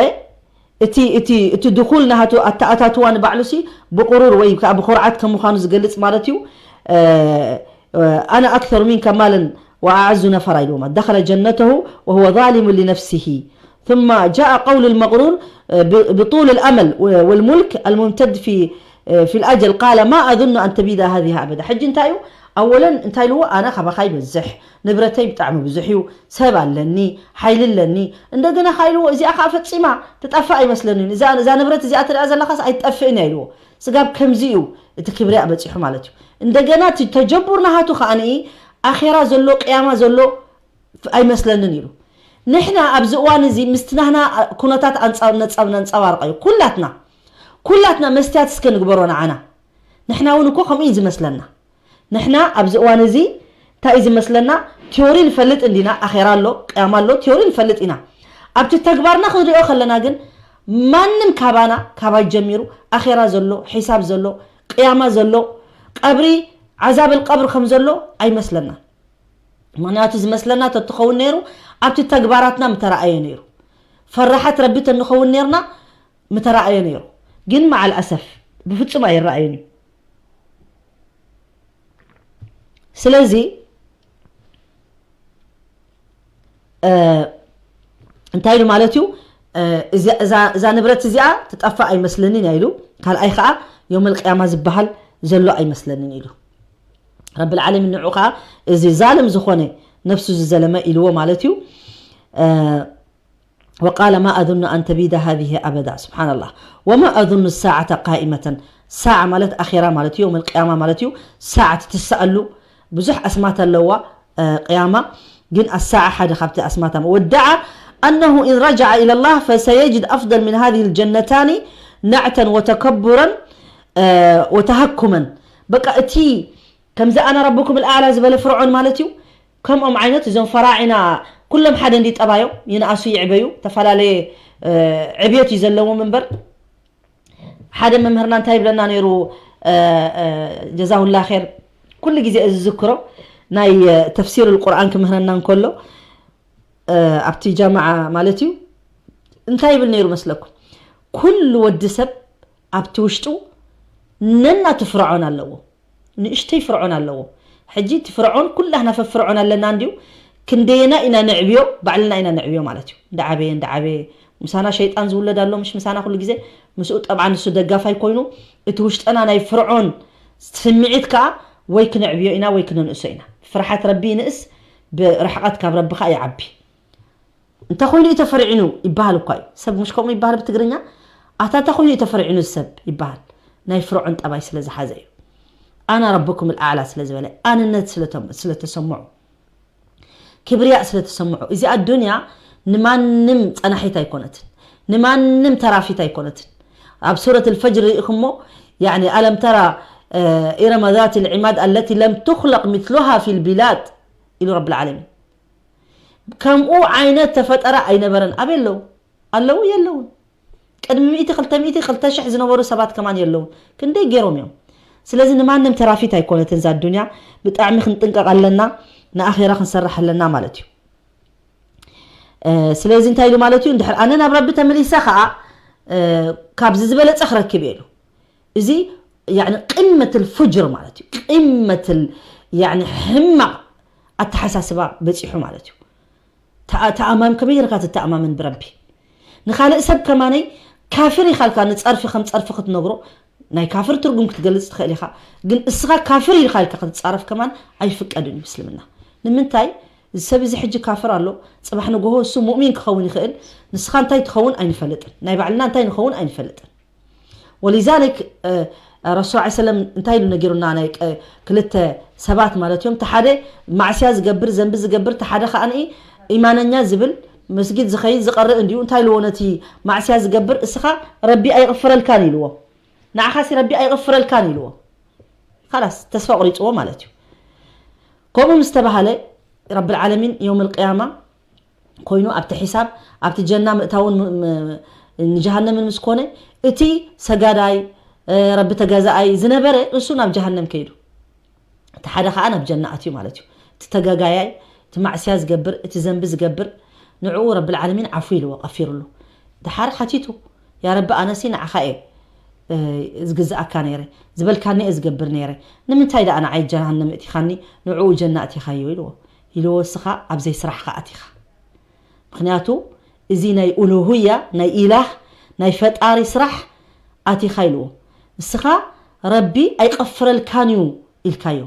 እቲ፣ እቲ፣ እቲ ድኹል ናሃቱ ኣተኣታትዋ ንባዕሉሲ ብቁሩር ወይ ከዓ ብኹርዓት ከም ምዃኑ ዝገልጽ ማለት እዩ። እ፣ እ፣ ኣነ ኣክሰሩ ሚንከ ማለን ወኣዓዙ ነፈራ ኢልዎም። ደኸለ ጀነተሁ ወሁወ ዛሊሙ ሊነፍሲሂ። ثم جاء قول المغرور، ب-، بطول الأمل والملك الممتد في، في الأجل، قال: ما أظن أن تبيد هذه أبدا. ሕጂ እንታይ እዩ? ኣወለን እንታይ ኢልዎ? ኣነ ካባኻ ይበዝሕ፣ ንብረተይ ብጣዕሚ ብዙሕ እዩ፣ ሰብ ኣለኒ፣ ሓይሊ ኣለኒ። እንደገና ኸዓ ኢልዎ፣ እዚኣ ኸዓ ፈጺማ ትጠፍእ ኣይመስለንን። እዛ፣ እዛ ንብረት እዚኣ ትሪኣ ዘለኻስ ኣይትጠፍእን እያ ኢልዎ። ስጋብ ከምዚ እዩ እቲ ክብሪያ በጺሑ ማለት እዩ። እንደገና እቲ ተጀቡር ናሃቱ ኸዓ ኣኼራ ዘሎ፣ ቅያማ ዘሎ ኣይመስለንን ኢሉ። ንሕና ኣብዚ እዋን እዚ ምስቲ ናህና ኩነታት ኣንጻ-፣ ነጻ-፣ ነንጸባርቕ እዩ። ኩላትና፣ ኩላትና መስትያት እስከ ንግበሮ ንዓና። ንሕና እውን እኮ ከምኡ እዩ ዝመስለና። ንሕና ኣብዚ እዋን እዚ እንታይ እዩ ዝመስለና? ቲዮሪ ንፈልጥ እንዲና፣ ኣኼራ ኣሎ፣ ቅያማ ኣሎ፣ ቲዮሪ ንፈልጥ ኢና። ኣብቲ ተግባርና ክንሪኦ ከለና ግን ማንም ካባና፣ ካባይ ጀሚሩ፣ ኣኼራ ዘሎ፣ ሒሳብ ዘሎ፣ ቅያማ ዘሎ፣ ቀብሪ፣ ዓዛብል ቀብሪ ከም ዘሎ ኣይመስለናን። ምኽንያቱ ዝመስለና ተትኸውን ነይሩ፣ ኣብቲ ተግባራትና ምተረኣየ ነይሩ። ፈራሓት ረቢ ተንኸውን ነይርና፣ ምተረኣየ ነይሩ። ግን መዓል ኣሰፍ፣ ብፍጹም ኣይረኣየን እዩ። ስለዚ፣ እ፣ እንታይ ኢሉ ማለት እዩ? እ፣ እዚ-፣ እዛ፣ እዛ ንብረት እዚኣ ትጠፍእ ኣይመስለንን እያ ኢሉ። ካልኣይ ኸዓ፣ የውመል ቅያማ ዝበሃል ዘሎ ኣይመስለንን ኢሉ። ረብል ዓለሚን ንዑ ኸዓ፣ እዚ ዛልም ዝኾነ፣ ነፍሱ ዝዘለመ ኢልዎ ማለት እዩ። እ፣ وقال: ما أظن أن تبيد هذه أبدا. سبحان الله. وما أظن الساعة قائمة. ሳዓ ማለት ኣኼራ ማለት እዩ፣ የውመል ቅያማ ማለት እዩ። ሳዓ ትትሰኣሉ ብዙሕ ኣስማት ኣለዋ፣ እ፣ ቅያማ። ግን ኣሳዓ ሓደ ካብቲ ኣስማታ። وادعى أنه إن رجع إلى الله فسيجد أفضل من هذه الجنتان نعتا وتكبرا، እ፣ وتهكما. በቃ እቲ ከምዚ ኣነ ረብኩም الأعلى ዝበለ ፍርዖን ማለት እዩ። ከምኦም ዓይነት እዞም ፈራዒና ኩሎም ሓደ እንዲ ጠባዮም፣ ይንኣሱ ይዕበዩ፣ ተፈላለየ፣ እ፣ ዕብየት እዩ ዘለዎም እምበር። ሓደ መምህርና እንታይ ይብለና ነይሩ፣ እ፣ እ፣ ጀዛሁላ ኸይር፣ ኩሉ ግዜ እዚ ዝዝክሮ ናይ፣ እ፣ ተፍሲር ቁርኣን ክምህረና እንከሎ፣ እ፣ ኣብቲ ጃምዓ ማለት እዩ፣ እንታይ ይብል ነይሩ መስለኩም? ኩሉ ወዲ ሰብ ኣብቲ ውሽጡ ነናቱ ፍርዖን ኣለዎ። ንእሽተይ ፍርዖን ኣለዎ። ሕጂ እቲ ፍርዖን ኩላህና ፈፍርዖን ኣለና እንድዩ፣ ክንደየና ኢና ንዕብዮ፣ ባዕልና ኢና ንዕብዮ ማለት እዩ። እንዳዓበየ፣ እንዳዓበየ፣ ምሳና ሸይጣን ዝውለድ ኣሎ፣ ምሽ ምሳና ኩሉ ግዜ፣ ምስኡ ጠብዓ ንሱ ደጋፋይ ኮይኑ፣ እቲ ውሽጠና ናይ ፍርዖን ስምዒት ከኣ ወይ ክንዕብዮ ኢና ወይ ክነንእሶ ኢና። ፍርሓት ረቢ ይንእስ፣ ብርሕቐት ካብ ረቢ ከኣ ይዓቢ። እንተ ኾይኑ እዩ ተፈሪዒኑ ይበሃል እኳ እዩ። ሰብ ምሽ ከምኡ ይበሃል ብትግርኛ? ኣታ እንተ ኾይኑ እዩ ተፈሪዒኑ ሰብ ይበሃል። ናይ ፍርዖን ጠባይ ስለ ዝሓዘ እዩ። ኣና ረብኩም ኣልኣዕላ ስለ ዝበለ፣ ኣንነት ስለ ተም-፣ ስለ ተሰምዖ፣ ክብርያ ስለ ተሰምዖ። እዚኣ ዱንያ ንማንም ጸናሒት ኣይኮነትን። ንማንም ተራፊት ኣይኮነትን። ኣብ ሱረት ኣልፈጅር ርኢኹሞ፣ ያዕኒ፣ ኣለም ተራ፣ እ፣ ኢረመ ዛት ልዕማድ ኣለቲ ለም ትኽለቅ ምትሉሃ ፊ ልቢላድ ኢሉ ረብል ዓለሚን። ከምኡ ዓይነት ተፈጠረ ኣይነበረን። ኣበይ ኣለዉ? ኣለዉ? የለውን። ቅድሚ ሚእቲ፣ ክልተ ሚእቲ፣ ክልተ ሽሕ ዝነበሩ ሰባት ከማን የለውን። ክንደይ ገይሮም እዮም። ስለዚ ንማንም ተራፊት ኣይኮነትን እዛ ኣዱንያ። ብጣዕሚ ክንጥንቀቕ ኣለና፣ ንኣኼራ ክንሰርሕ ኣለና ማለት እዩ። ስለዚ እንታይ ኢሉ ማለት እዩ? እንድሕር ኣነ ናብ ረቢ ተመሊሰ ከዓ ካብዚ ዝበለፀ ክረክብ እየ ኢሉ። እዚ ቅመትል ፉጅር ማለት እዩ። ቅመትል ሕማቕ ኣተሓሳስባ በፂሑ ማለት እዩ። ተኣማም ከመይ ጌርካ ትተኣማመን ብረቢ? ንኻልእ ሰብ ከማነይ ካፍር ኢኻልካ ንፀርፊ ከም ፀርፊ ክትነግሮ ናይ ካፍር ትርጉም ክትገልፅ ትኽእል ኢኻ። ግን እስኻ ካፍር ኢልካ ኢልካ ክትፃረፍ ከማን ኣይፍቀድን እዩ ምስልምና። ንምንታይ? እዚ ሰብ እዚ ሕጂ ካፍር ኣሎ፣ ፅባሕ ንጎሆ እሱ ሙእሚን ክኸውን ይኽእል። ንስኻ እንታይ ትኸውን ኣይንፈልጥን፣ ናይ ባዕልና እንታይ ንኸውን ኣይንፈልጥን። ወሊዛሊክ ረሱል ዓ ሰለም እንታይ ኢሉ ነጊሩና? ናይ ክልተ ሰባት ማለት እዮም። ተሓደ ማዕስያ ዝገብር፣ ዘንቢ ዝገብር፣ ተሓደ ከዓኒ ኢማነኛ ዝብል መስጊድ ዝኸይድ ዝቐርእ እንዲዩ። እንታይ ኢልዎ ነቲ ማዕስያ ዝገብር? እስኻ ረቢ ኣይቕፍረልካን ኢልዎ። ንዓኻሲ ረቢ ኣይቕፍረልካን ኢልዎ። ካላስ ተስፋ ቁሪፅዎ ማለት እዩ። ከምኡ ምስ ተባሃለ ረብል ዓለሚን የውም ልቅያማ ኮይኑ ኣብቲ ሒሳብ ኣብቲ ጀና ምእታውን ንጀሃነምን ምስ ኮነ እቲ ሰጋዳይ ረቢ ተገዛኣይ ዝነበረ እሱ ናብ ጀሃነም ከይዱ፣ እቲ ሓደ ከዓ ናብ ጀና ኣትዩ ማለት እዩ። እቲ ተጋጋያይ፣ እቲ ማዕስያ ዝገብር፣ እቲ ዘንቢ ዝገብር ንዕኡ ረብል ዓለሚን ዓፉ ኢልዎ ቀፊርሉ። ድሓር ሓቲቱ፣ ያ ረቢ ኣነሲ ንዓኻ እየ ዝግዝኣካ ነይረ፣ ዝበልካኒ እየ ዝገብር ነይረ፣ ንምንታይ ደኣ ንዓይ ጀሃነም እቲኻኒ ንዕኡ ጀና እቲኻዮ ኢልዎ። ኢልዎ እስኻ ኣብዘይ ስራሕኻ ኣቲኻ። ምክንያቱ እዚ ናይ ኡሉህያ ናይ ኢላህ ናይ ፈጣሪ ስራሕ ኣቲኻ ኢልዎ። እስኻ ረቢ ኣይቐፍረልካን እዩ ኢልካዮ።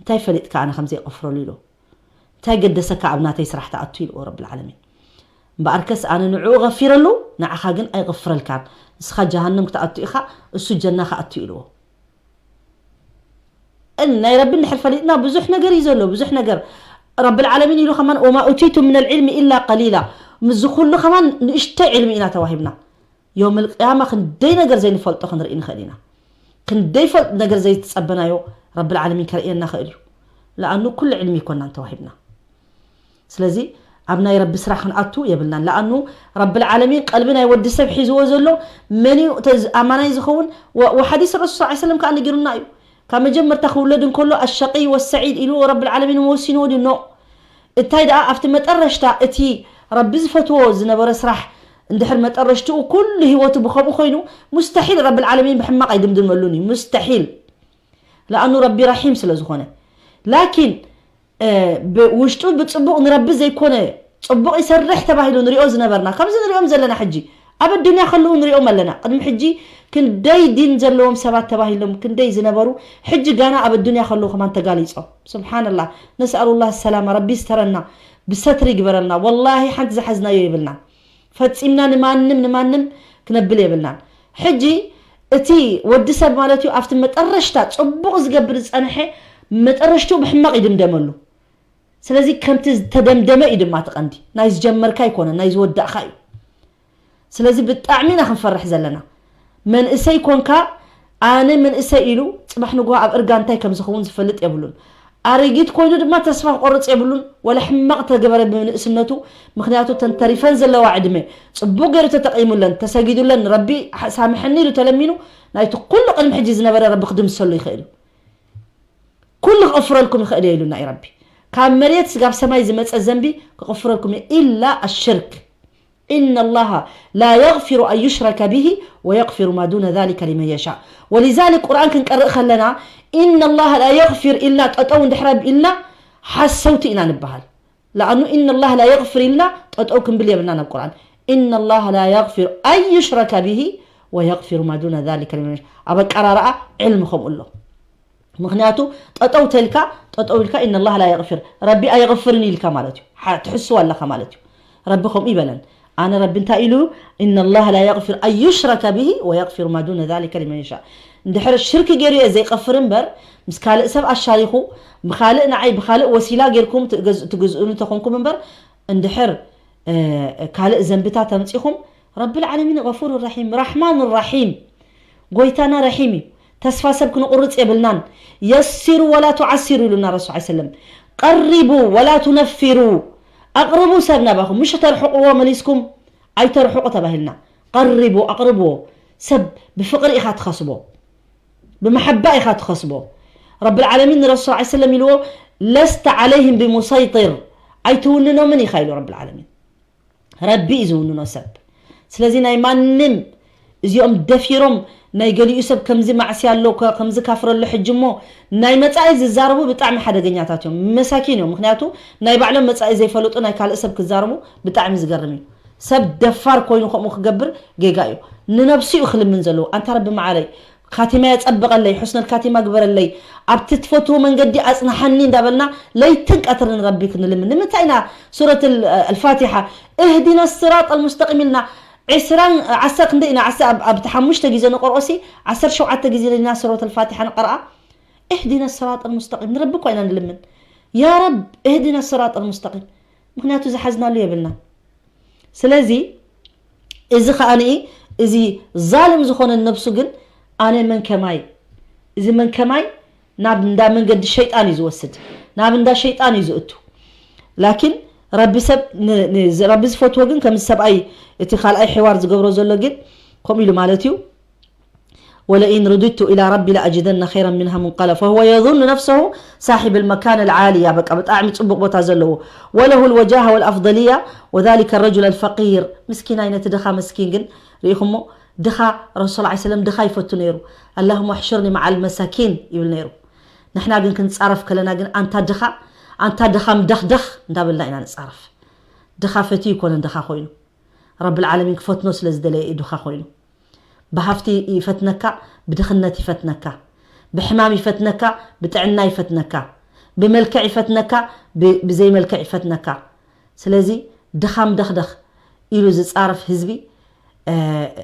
እንታይ ፈሊጥካ ኣነ ከምዘይቐፍረሉ ኢልዎ። እንታይ ገደሰካ ኣብ ናተይ ስራሕ ትኣቱ ኢልዎ ረብል ዓለሚን። እምበኣርከስ ኣነ ንዕኡ ገፊረሉ ንዓኻ ግን ኣይቐፍረልካን። እስኻ ጀሃነም ክትኣቱ ኢኻ፣ እሱ ጀና ክኣቱ ኢልዎ። እን ናይ ረቢ እንድሕር ፈሊጥና ብዙሕ ነገር እዩ ዘሎ፣ ብዙሕ ነገር ረብል ዓለሚን ኢሉ ከማን ወማ ኡቲቱ ምን ልዕልሚ ኢላ ቀሊላ። ምስዚ ኩሉ ከማን ንእሽተይ ዕልሚ ኢና ተዋሂብና። ዮም ልቅያማ ክንደይ ነገር ዘይንፈልጦ ክንርኢ ንኽእል ኢና። ክንደይ ፈልጥ ነገር ዘይትጸበናዮ ረብል ዓለሚን ከርእየና ኽእል እዩ። ለኣኑ ኩሉ ዕልሚ ይኮናን ተዋሂብና። ስለዚ ኣብ ናይ ረቢ ስራሕ ክንኣቱ የብልናን። ለኣኑ ረብል ዓለሚን ቀልቢ ናይ ወዲ ሰብ ሒዝዎ ዘሎ መን እዩ ኣማናይ ዝኸውን? ወሓዲስ ረሱል ስ ሰለም ከዓ ነጊሩና እዩ። ካብ መጀመርታ ክውለድ እንከሎ ኣሸቂይ ወሰዒድ ኢሉ ረብል ዓለሚን መወሲንዎ ድዩ? ኖ። እንታይ ደኣ ኣብቲ መጠረሽታ እቲ ረቢ ዝፈትዎ ዝነበረ ስራሕ እንድሕር መጠረሽትኡ ኩሉ ህይወቱ ብከምኡ ኮይኑ ሙስተሒል ረብል ዓለሚን ብሕማቕ ኣይድምድመሉን እዩ። ሙስተሒል። ለኣኑ ረቢ ረሒም ስለ ዝኾነ። ላኪን ብውሽጡ ብፅቡቕ ንረቢ ዘይኮነ ፅቡቕ ይሰርሕ ተባሂሉ ንሪኦ ዝነበርና ከምዚ ንሪኦም ዘለና ሕጂ ኣብ ኣዱንያ ከለዉ ንሪኦም ኣለና። ቅድሚ ሕጂ ክንደይ ዲን ዘለዎም ሰባት ተባሂሎም ክንደይ ዝነበሩ ሕጂ ጋና ኣብ ኣዱንያ ከለዉ ከማን ተጋሊፆም። ስብሓንላህ። ነስኣሉላህ ሰላማ። ረቢ ዝተረና ብሰትሪ ይግበረልና። ወላሂ ሓንቲ ዝሓዝናዮ የብልናን። ፈፂምና ንማንም ንማንም ክነብል የብልናን። ሕጂ እቲ ወዲ ሰብ ማለት እዩ ኣብቲ መጠረሽታ ፅቡቕ ዝገብር ዝፀንሐ መጠረሽትኡ ብሕማቕ ይድምደመሉ። ስለዚ ከምቲ ዝተደምደመ እዩ ድማ እቲ ቀንዲ። ናይ ዝጀመርካ ኣይኮነ ናይ ዝወዳእካ እዩ። ስለዚ ብጣዕሚ ኢና ክንፈርሕ ዘለና። መንእሰይ ኮንካ ኣነ መንእሰይ ኢሉ ፅባሕ ንግሆ ኣብ እርጋ እንታይ ከም ዝኸውን ዝፈልጥ የብሉን። ኣረጊት ኮይኑ ድማ ተስፋ ክቆርፅ የብሉን። ወላ ሕማቕ ተገበረ ብምንእስነቱ። ምክንያቱ ተንተሪፈን ዘለዋ ዕድመ ፅቡቅ ገይሩ ተጠቂሙለን ተሰጊዱለን ረቢ ሳምሐኒ ኢሉ ተለሚኑ ናይቲ ኩሉ ቅድሚ ሕጂ ዝነበረ ረቢ ክድምሰሉ ይኽእል እዩ። ኩሉ ክቕፍረልኩም ይኽእል እየ ኢሉና እዩ ረቢ። ካብ መሬት ስጋብ ሰማይ ዝመፀ ዘንቢ ክቕፍረልኩም እየ ኢላ ኣሽርክ። إن الله لا يغفر أن يشرك به ويغفر ما دون ذلك لمن يشاء. ولذلك ቁርኣን ክንቀርእ ከለና إن الله لا يغفر ኢልና ጠጠው እንድሕር ኣቢልና ሓሰውቲ ኢና ንበሃል። ለኣኑ إن الله لا يغفر ኢልና ጠጠው ክንብል የብልና ናብ ቁርኣን። إن الله لا يغفر أن يشرك به ويغفر ما دون ذلك لمن يشاء. ኣብ ኣቀራርኣ ዕልሚ ከምኡ ኣሎ። ምክንያቱ ጠጠው ተልካ ጠጠው ኢልካ إن الله لا يغفر ረቢ ኣይغፍርን ኢልካ ማለት እዩ። ትሕስው ኣለካ ማለት እዩ። ረቢ ከምኡ ይበለን። ኣነ ረቢ እንታይ ኢሉ إن الله لا يغفر أن يشرك به ويغفر ما دون ذلك لمن يشاء. እንድሕር ሽርክ ገይሩ እየ ዘይቀፍር እምበር ምስ ካልእ ሰብ ኣሻሪኹ ብኻልእ ንዓይ ብኻልእ ወሲላ ጌርኩም ትግዝእኒ ተኾንኩም እምበር እንድሕር ካልእ ዘንብታት ኣምፂኹም ረብል ዓለሚን غفور رحيم رحمن رحيم ጎይታና ረሒም እዩ። ተስፋ ሰብ ክንቑርፅ የብልናን። يسروا ولا تعسروا ኢሉና ረሱል ዓ ሰለም። قربوا ولا تنفروا ኣቕርቡ ሰብ ናባኹም ምሽ ተርሕቕዎ መሊስኩም ኣይተርሕቑ ተባሂልና። ቀርቦ ኣቕርቦ። ሰብ ብፍቕሪ ኢኻ ትኸስቦ፣ ብመሓባ ኢኻ ትኸስቦ። ረብል ዓለሚን ንረሱል ሰለላሁ ዐለይሂ ወሰለም ኢልዎ፣ ለስተ ዓለይህም ብሙሰይጢር፣ ኣይትውንኖምን ኢኻ ኢሉ ረብል ዓለሚን። ረቢ እዩ ዝውንኖ ሰብ። ስለዚ ናይ ማንም እዚኦም ደፊሮም ናይ ገሊኡ ሰብ ከምዚ ማዕስያ ኣሎ፣ ከ- ከምዚ ካፍር ኣሎ ሕጂ እሞ ናይ መጻኢ ዝዛረቡ ብጣዕሚ ሓደገኛታት እዮም። መሳኪን እዮም። ምክንያቱ ናይ ባዕሎም መጻኢ ዘይፈለጡ ናይ ካልእ ሰብ ክዛረቡ ብጣዕሚ ዝገርም እዩ። ሰብ ደፋር ኮይኑ ከምኡ ክገብር ጌጋ እዩ። ንነብሱ እዩ ክልምን ዘለዎ። ኣንታ ረቢ መዓረይ፣ ካቲማ የጸብቐለይ፣ ሑስነል ካቲማ ግበረለይ፣ ኣብቲ ትፈትዎ መንገዲ ኣጽንሓኒ እንዳበልና ለይትን ቀትርን ረቢ ክንልምን። ንምንታይ ኢና ሱረት ል- ኣልፋቲሓ እህዲና ስራጥ ኣልሙስተቂም ኢልና ዕስራን ዓሰርተ ክንደይ ኢና ዓሰርተ ኣብ ኣብቲ ሓሙሽተ ግዜ ንቀርኦ ሲ ዓሰርተ ሸውዓተ ግዜ ኢና ሱረት ኣልፋቲሓ ንቀርኣ። እህዲና ስራጥ ኣልሙስተቂም ንረቢ እኳ ኢና ንልምን። ያ ረብ እህዲና ስራጥ ኣልሙስተቂም። ምክንያቱ ዝሓዝናሉ የብልና። ስለዚ እዚ ከኣ እዚ ዛልም ዝኾነ ነብሱ ግን ኣነ መን ከማይ፣ እዚ መን ከማይ ናብ እንዳ መንገዲ ሸይጣን እዩ ዝወስድ፣ ናብ እንዳ ሸይጣን እዩ ዝእቱ። ላኪን ረቢ ሰብ ን- ን- ረቢ ዝፈትዎ ግን ከምዚ ሰብኣይ እቲ ካልኣይ ሕዋር ዝገብሮ ዘሎ ግን ከምኡ ኢሉ ማለት እዩ። ولئن رددت إلى ربي لأجدن خيرا منها منقلبا فهو يظن نفسه صاحب المكانة العالية በቃ ብጣዕሚ ጽቡቕ ቦታ ዘለዎ وله الوجاهة والأفضلية وذلك الرجل الفقير ምስኪናይ ነቲ ድኻ መስኪን ግን ርኢኹሞ ድኻ ረሱል ሰለላሁ ዐለይሂ ወሰለም ድኻ ይፈቱ ነይሩ اللهم احشرني مع المساكين ይብል ነይሩ ንሕና ግን ክንጻረፍ ከለና ግን ኣንታ ድኻ ኣንታ ድኻ ምደኽደኽ እንዳበልና ኢና ንጻረፍ ድኻ ፈትዩ ይኮነን ድኻ ኮይኑ ረብል ዓለሚን ክፈትኖ ስለ ዝደለየ እዩ ድኻ ኮይኑ ብሃፍቲ ይፈትነካ ብድኽነት ይፈትነካ ብሕማም ይፈትነካ ብጥዕና ይፈትነካ ብመልክዕ ይፈትነካ ብ- ብዘይ መልክዕ ይፈትነካ ስለዚ ድኻም ደኽደኽ ኢሉ ዝጻረፍ ህዝቢ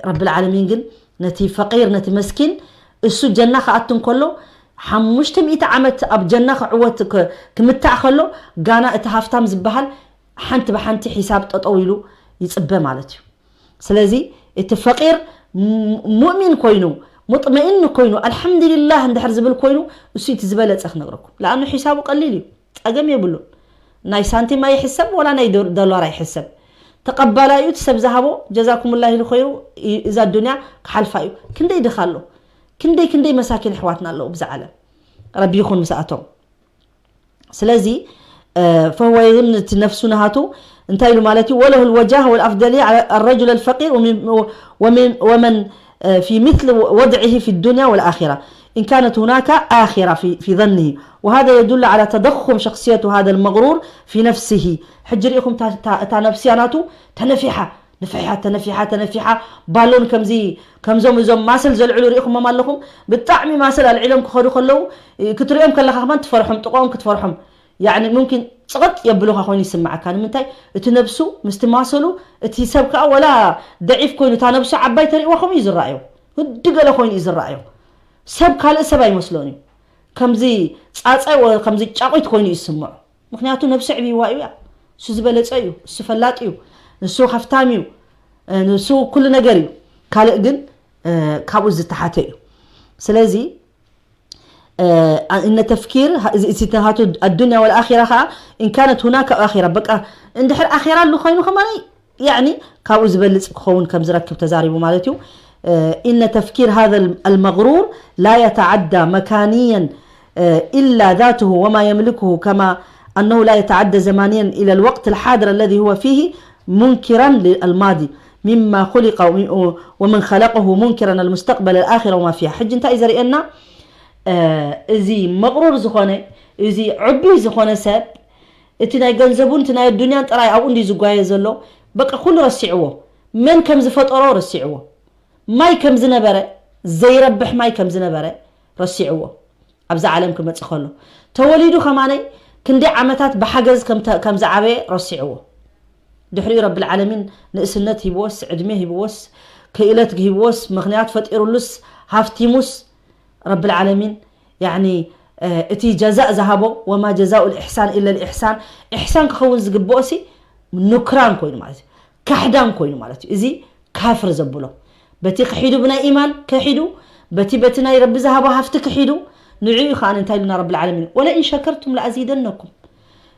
ረብል ዓለሚን ግን ነቲ ፈቂር ነቲ መስኪን እሱ ጀና ክኣቱ እንከሎ ሓሙሽተ ሚእቲ ዓመት ኣብ ጀና ክዕወት ክ- ክምታእ ከሎ ጋና እቲ ሃፍታም ዝበሃል ሓንቲ ብሓንቲ ሒሳብ ጠጠው ኢሉ ይጽበ ማለት እዩ ስለዚ እቲ ፈቂር ሙ- ሙእሚን ኮይኑ ሙጥመኢን ኮይኑ ኣልሓምዱሊላህ እንድሕር ዝብል ኮይኑ እሱ እቲ ዝበለፀ ክነግረኩም ለኣኑ ሒሳቡ ቀሊል እዩ ጸገም የብሉን ናይ ሳንቲም ኣይሕሰብ ወላ ናይ ዶ- ዶላር ኣይሕሰብ ተቐባላዩ እቲ ሰብ ዝሃቦ ጀዛኩምላህ ኢሉ ኸይሩ ይ- እዛ ዱንያ ክሓልፋ እዩ ክንደይ ድኻ ኣሎ ክንደይ ክንደይ መሳኪን ኣሕዋትና ኣለዉ ብዛ ዓለም ረቢ ይኹን ምስኣቶም ስለዚ فهو يظن እቲ ነፍሱ ናሃቱ እንታይ ኢሉ ማለት እዩ وله الوجاهة والأفضلية على الرجل الفقير ومن ومن ومن في مثل وضعه في الدنيا والآخرة إن كانت هناك آخرة في في ظنه وهذا يدل على تضخم شخصية هذا المغرور في نفسه ሕጂ ርኢኹም እታ- እታ እታ ነፍስያ ናቱ ተነፊሓ ንፍሕሓ ተነፊሓ ተነፊሓ ባሎን ከምዚ ከምዞም እዞም ማስል ዘልዕሉ ርኢኹሞም ኣለኹም ብጣዕሚ ማስል ኣልዒሎም ክኸዱ ከለዉ ክትሪኦም ከለኻ ከማን ትፈርሖም ጥቆኦም ክትፈርሖም ያዕኒ ሙምኪን ፅቕጥ የብሉኻ ኮይኑ ይስምዓካ ንምንታይ እቲ ነብሱ ምስቲ ማሰሉ እቲ ሰብ ከዓ ወላ ደዒፍ ኮይኑ እታ ነብሱ ዓባይ ተሪእዋ ከምኡ እዩ ዝረኣዮ ህዲ ገለ ኮይኑ እዩ ዝረኣዮ ሰብ ካልእ ሰብ ኣይመስሎን እዩ ከምዚ ፃፀ ወ- ከምዚ ጫቑት ኮይኑ እዩ ዝስምዖ ምክንያቱ ነብሱ ዕብይዋ እዩ እያ እሱ ዝበለፀ እዩ እሱ ፈላጥ እዩ ንሱ ሃፍታም እዩ ንሱ ኩሉ ነገር እዩ ካልእ ግን ካብኡ ዝተሓተ እዩ ስለዚ እነ ተፍኪር እዚትሃቱ ኣዱንያ ወልኣኪራ ከዓ እንካነት ሁናከ ኣኪራ በቃ እንድሕር ኣኪራ ኣሉ ኮይኑ ከማኒ ያዕኒ ካብኡ ዝበልፅ ክኸውን ከም ዝረክብ ተዛሪቡ ማለት እዩ إن تفكير هذا المغرور لا يتعدى مكانيا إلا ذاته وما يملكه كما أنه لا يتعدى زمانيا إلى الوقت الحاضر الذي هو فيه منكرا للماضي مما خلق ومن خلقه منكرا المستقبل الآخرة وما فيها حج انت إذا رئنا እዚ መቕሩር ዝኾነ እዚ ዕቡይ ዝኾነ ሰብ እቲ ናይ ገንዘቡን እቲ ናይ ኣዱንያን ጥራይ ኣብኡ እንዲ ዝጓየ ዘሎ በቃ ኩሉ ረሲዕዎ መን ከም ዝፈጠሮ ረሲዕዎ ማይ ከም ዝነበረ ዘይረብሕ ማይ ከም ዝነበረ ረሲዕዎ ኣብዛ ዓለም ክመጽእ ከሎ ተወሊዱ ከማነይ ክንደይ ዓመታት ብሓገዝ ከም ዝዓበየ ረሲዕዎ ድሕሪኡ ረብል ዓለሚን ንእስነት ሂብዎስ ዕድሜ ሂብዎስ ክእለት ሂብዎስ ምክንያት ፈጢሩሉስ ሃፍቲሙስ ረብል ዓለሚን ያኒ እቲ ጀዛእ ዝሃቦ ወማ ጀዛኡ ልእሕሳን ኢለ ልእሕሳን እሕሳን ክኸውን ዝግብኦ ሲ ኑክራን ኮይኑ ማለት እዩ ካሕዳን ኮይኑ ማለት እዩ እዚ ካፍር ዘብሎ በቲ ክሒዱ ብናይ ኢማን ክሒዱ በቲ በቲ ናይ ረቢ ዝሃቦ ሃፍቲ ክሒዱ ንዕኡ ከዓ እንታይ ኢሉና ረብል ዓለሚን ወለኢን ሸከርቱም ለኣዚደነኩም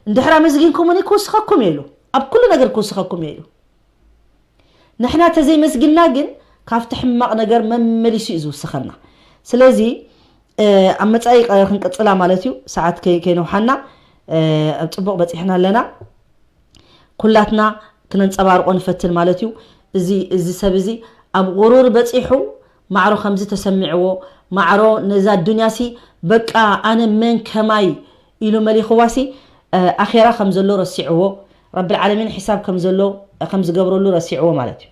እንድሕር ኣመስጊንኩምኒ ክውስኸኩም እየ ኢሉ ኣብ ኩሉ ነገር ክውስኸኩም እየ ኢሉ ንሕና ተዘይመስግና ግን ካብቲ ሕማቕ ነገር መመሊሱ እዩ ዝውስኸና። ስለዚ ኣብ መጻኢ ክንቅጽላ ማለት እዩ፣ ሰዓት ከይነውሓና ኣብ ጽቡቕ በጺሕና ኣለና። ኩላትና ክነንጸባርቆ ንፈትን ማለት እዩ። እዚ እዚ ሰብ እዚ ኣብ ቁሩር በጺሑ ማዕሮ ከምዚ ተሰሚዕዎ፣ ማዕሮ ነዛ ዱንያሲ በቃ ኣነ መን ከማይ ኢሉ መሊኽዋሲ ኣኼራ ከም ዘሎ ረሲዕዎ፣ ረብል ዓለሚን ሒሳብ ከም ዘሎ ከም ዝገብረሉ ረሲዕዎ ማለት እዩ።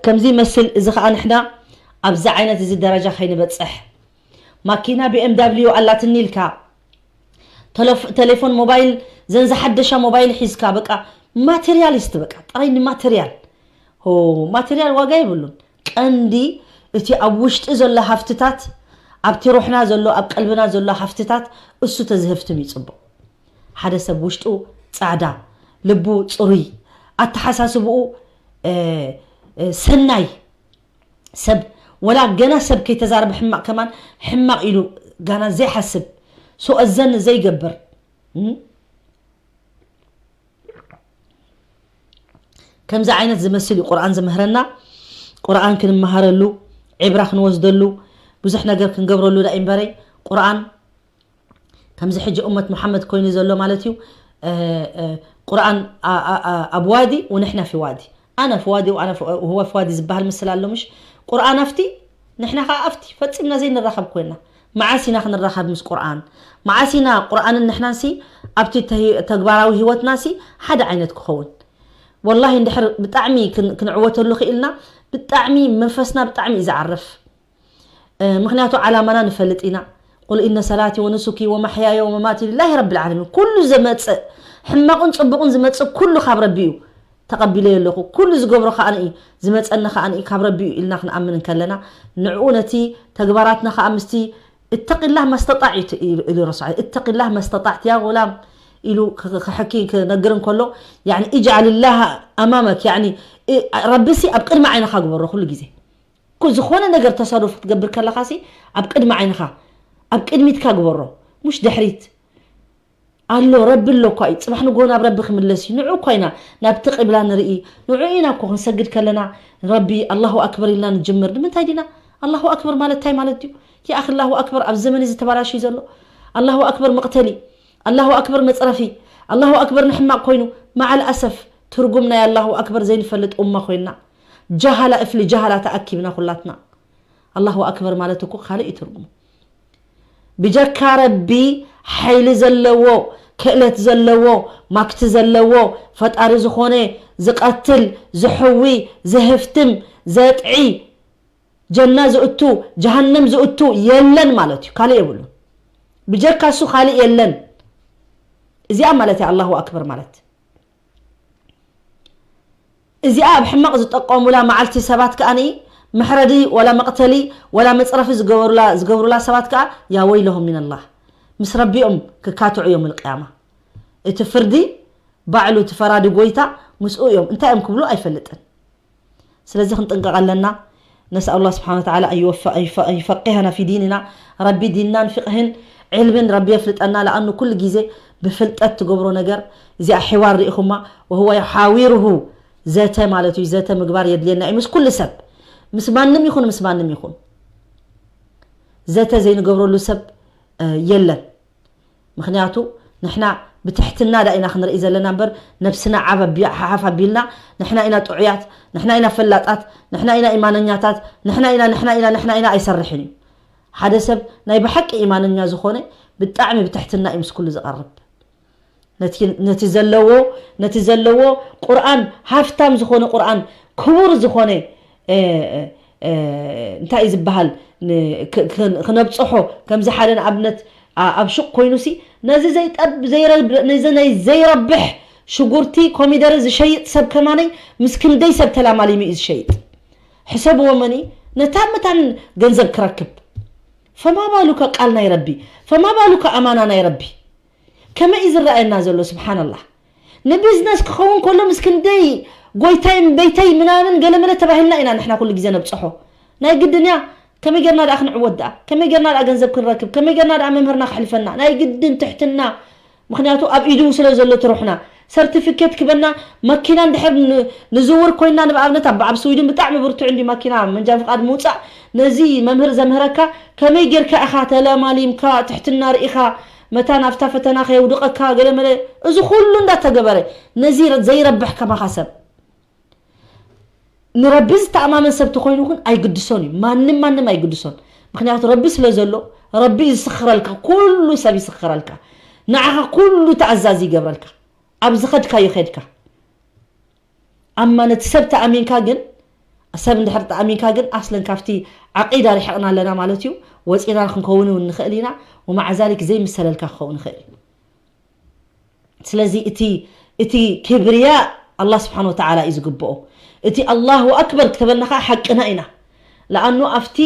ከምዚ ይመስል። እዚ ከዓ ንሕና ኣብዚ ዓይነት እዚ ደረጃ ከይንበፅሕ ማኪና ቢኤምዳብሊዩ ኣላትኒ ኢልካ ተሌፎን ሞባይል ዘን ዝሓደሻ ሞባይል ሒዝካ በቃ ማቴሪያሊስት በቃ ጥራይ ንማቴሪያል ማቴሪያል ዋጋ የብሉን። ቀንዲ እቲ ኣብ ውሽጢ ዘሎ ሃፍትታት ኣብቲ ሩሕና ዘሎ ኣብ ቀልብና ዘሎ ሃፍትታት እሱ ተዝህፍትም ይፅቡቕ። ሓደ ሰብ ውሽጡ ጻዕዳ ልቡ ፅሩይ ኣተሓሳስብኡ ሰናይ ሰብ ወላ ገና ሰብ ከይተዛረበ ሕማቕ ከማን ሕማቕ ኢሉ ጋና ዘይሓስብ ሶ እዘን ዘይገብር ከምዚ ዓይነት ዝመስል እዩ ቁርኣን ዝምህረና። ቁርኣን ክንመሃረሉ፣ ዒብራ ክንወስደሉ፣ ብዙሕ ነገር ክንገብረሉ ዳ እምበረይ ቁርኣን ከምዚ ሕጂ እመት ሙሓመድ ኮይኑ ዘሎ ማለት እዩ። ቁርኣን ኣብ ዋዲ ወንሕና ፊ ዋዲ ኣነ ፊ ዋዲ ወአነ ፊ- ወሁወ ፊ ዋዲ ዝበሃል ምስል ኣሎ ምሽ? ቁርኣን ኣብቲ ንሕና ከዓ ኣብቲ ፈፂምና ዘይንራኸብ ኮይና መዓስ ኢና ክንራኸብ ምስ ቁርኣን? መዓስ ኢና ቁርኣንን ንሕናንሲ ኣብቲ ተህ- ተግባራዊ ህይወትናሲ ሓደ ዓይነት ክኸውን? ወላሂ እንድሕር ብጣዕሚ ክን- ክንዕወተሉ ክኢልና ብጣዕሚ መንፈስና ብጣዕሚ እዩ ዝዓርፍ። ምክንያቱ ዓላማና ንፈልጥ ኢና። ቁል ኢነ ሰላቲ ወኑሱኪ ወመሕያየ ወመማቲ ሊላሂ ረብል ዓለሚን። ኩሉ ዝመፅእ ሕማቕን ፅቡቕን ዝመፅእ ኩሉ ካብ ረቢ እዩ። ተቐቢለዮ ኣለኹ። ኩሉ ዝገብሮ ከኣ እዩ ዝመፀኒ ከኣ እዩ ካብ ረቢ እዩ ኢልና ክንኣምን እንከለና ንዕኡ ነቲ ተግባራትና ከኣ ምስቲ እተቂላህ መስተጣዕ እዩ ት- ኢሉ ኢሉ ረሱል ዓለይሂ እተቂላህ መስተጣዕት ያ ጉላም ኢሉ ክ- ክሕኪ ክነግር እንከሎ ያኒ ኢጅዓልላህ ኣማመክ ያኒ እ- ረቢሲ ኣብ ቅድሚ ዓይንኻ ግበሮ ኩሉ ግዜ እኮ ዝኾነ ነገር ተሳሩፍ ክትገብር ከለኻሲ ኣብ ቅድሚ ዓይንኻ ኣብ ቅድሚትካ ግበሮ ሙሽ ድሕሪት ኣሎ ረቢ ኣሎ እኳ እዩ ፅባሕ ንጎ ናብ ረቢ ክምለስ እዩ ንዑ እኳ ኢና ናብቲ ቅብላ ንርኢ ንዑ ኢና እኮ ክንሰግድ ከለና ረቢ ኣላሁ ኣክበር ኢልና ንጅምር ንምንታይ ዲና ኣላሁ ኣክበር ማለት እንታይ ማለት እዩ የኣኽ ኣላሁ ኣክበር ኣብ ዘመን እዚ ተባላሽዩ ዘሎ ኣላሁ ኣክበር መቕተሊ ኣላሁ ኣክበር መፅረፊ ኣላሁ ኣክበር ንሕማቅ ኮይኑ መዓል ኣሰፍ ትርጉም ናይ ኣላሁ ኣክበር ዘይንፈልጥ ኡማ ኮይና ጃሃላ እፍሊ ጃሃላ ተኣኪብና ኩላትና ኣላሁ ኣክበር ማለት እኮ ካልእ እዩ ትርጉሙ ብጀካ ረቢ ሓይሊ ዘለዎ ክእለት ዘለዎ ማክቲ ዘለዎ ፈጣሪ ዝኾነ ዝቐትል ዝሕዊ ዝህፍትም ዘጥዒ ጀና ዝእቱ ጀሃነም ዝእቱ የለን ማለት እዩ ካልእ የብሉን ብጀካ እሱ ካልእ የለን እዚኣ ማለት እያ ኣላሁ ኣክበር ማለት እዚኣ ኣብ ሕማቕ ዝጠቀሙላ መዓልቲ ሰባት ከኣ መሕረዲ ወላ መቕተሊ ወላ መፅረፊ ዝገብሩላ ዝገብሩላ ሰባት ከኣ ያ ወይለሁም ሚነላህ ምስ ረቢኦም ክካትዑ እዮም ልቅያማ እቲ ፍርዲ ባዕሉ እቲ ፈራዲ ጎይታ ምስኡ እዮም እንታይ እዮም ክብሉ ኣይፈልጥን ስለዚ ክንጥንቀቕ ኣለና ነስኣል ላ ስብሓን ወተዓላ ይፈቂሀና ፊ ዲንና ረቢ ዲንናን ፍቅህን ዕልምን ረቢ የፍልጠና ለኣኑ ኩሉ ግዜ ብፍልጠት ትገብሮ ነገር እዚኣ ሒዋር ርኢኹማ ወህወ ሓዊርሁ ዘተ ማለት እዩ ዘተ ምግባር የድልየና እዩ ምስ ኩሉ ሰብ ምስ ማንም ይኹን ምስ ማንም ይኹን ዘተ ዘይንገብረሉ ሰብ የለን ምኽንያቱ ንሕና ብትሕትና ዳ ኢና ክንርኢ ዘለና እምበር ነብስና ዓብ ሓሓፍ ኣቢልና ንሕና ኢና ጥዑያት ንሕና ኢና ፈላጣት ንሕና ኢና ኢማነኛታት ንሕና ኢና ንሕና ኢና ንሕና ኢና ኣይሰርሕን እዩ ሓደ ሰብ ናይ ብሓቂ ኢማነኛ ዝኾነ ብጣዕሚ ብትሕትና እዩ ምስ ኩሉ ዝቐርብ ነቲ ዘለዎ ነቲ ዘለዎ ቁርኣን ሃፍታም ዝኾነ ቁርኣን ክቡር ዝኾነ እንታይ እዩ ዝበሃል ክነብፅሖ ከምዚ ሓደ ንኣብነት ኣብ ሹቅ ኮይኑሲ ነዚ ዘይጠብ ነዚ ናይ ዘይረብሕ ሽጉርቲ ኮሚደረ ዝሸይጥ ሰብ ከማነይ ምስ ክንደይ ሰብ ተላማሊሙ እዩ ዝሸይጥ ሕሰብዎ መኒ ነታ መታን ገንዘብ ክረክብ ፈማ ባሉከ ቃል ናይ ረቢ ፈማ ባሉከ ኣማና ናይ ረቢ ከመይ እዩ ዝረኣየና ዘሎ ስብሓንላህ ንቢዝነስ ክኸውን ከሎ ምስ ክንደይ ጎይታይ እምበይተይ ምናምን ገለመለ ተባሂልና ኢና ንሕና ኩሉ ግዜ ነብፅሖ ናይ ግድን እያ ከመይ ጌርና ደኣ ክንዕወት ደኣ ከመይ ጌርና ደኣ ገንዘብ ክንረክብ ከመይ ጌርና ደኣ መምህርና ክሕልፈና ናይ ግድን ትሕትና ምኽንያቱ ኣብ ኢዱ ስለ ዘሎ ትሩሕና ሰርቲፊኬት ክበና፣ መኪና እንድሕር ን- ንዝውር ኮይና፣ ንኣብነት ኣብ ኣብ ስዊድን ብጣዕሚ ብርቱዕ እንዲ መኪና መንጃ ፍቃድ ምውፃእ። ነዚ መምህር ዘምህረካ ከመይ ጌርካ ኢኻ ተለማሊምካ፣ ትሕትና ርኢኻ፣ መታን ኣብታ ፈተና ከየውድቐካ፣ ገለመለ። እዚ ኩሉ እንዳተገበረ ነዚ ረ- ዘይረብሕ ከማኻ ሰብ፣ ንረቢ ዝተኣማመን ሰብ ተኾይኑ ግን ኣይግድሶን እዩ። ማንም ማንም ኣይግድሶን። ምክንያቱ ረቢ ስለ ዘሎ፣ ረቢ እዩ ዝስኽረልካ። ኩሉ ሰብ ይስኽረልካ። ንዓኻ ኩሉ ተኣዛዚ ይገብረልካ። ኣብ ዝኸድካዮ ኸድካ። ኣማ ነቲ ሰብ ተኣሚንካ ግን፣ ሰብ እንድሕር ተኣሚንካ ግን ኣስለን ካብቲ ዓቂዳ ርሒቕና ኣለና ማለት እዩ። ወፂና ክንከውን እውን ንኽእል ኢና። ወማዓ ዛሊክ ዘይምሰለልካ ክኸውን ይኽእል እዩ። ስለዚ እቲ እቲ ክብርያ ኣላህ ስብሓን ወተዓላ እዩ ዝግብኦ። እቲ ኣላሁ ኣክበር ክተበልና ከዓ ሓቅና ኢና። ለኣኑ ኣብቲ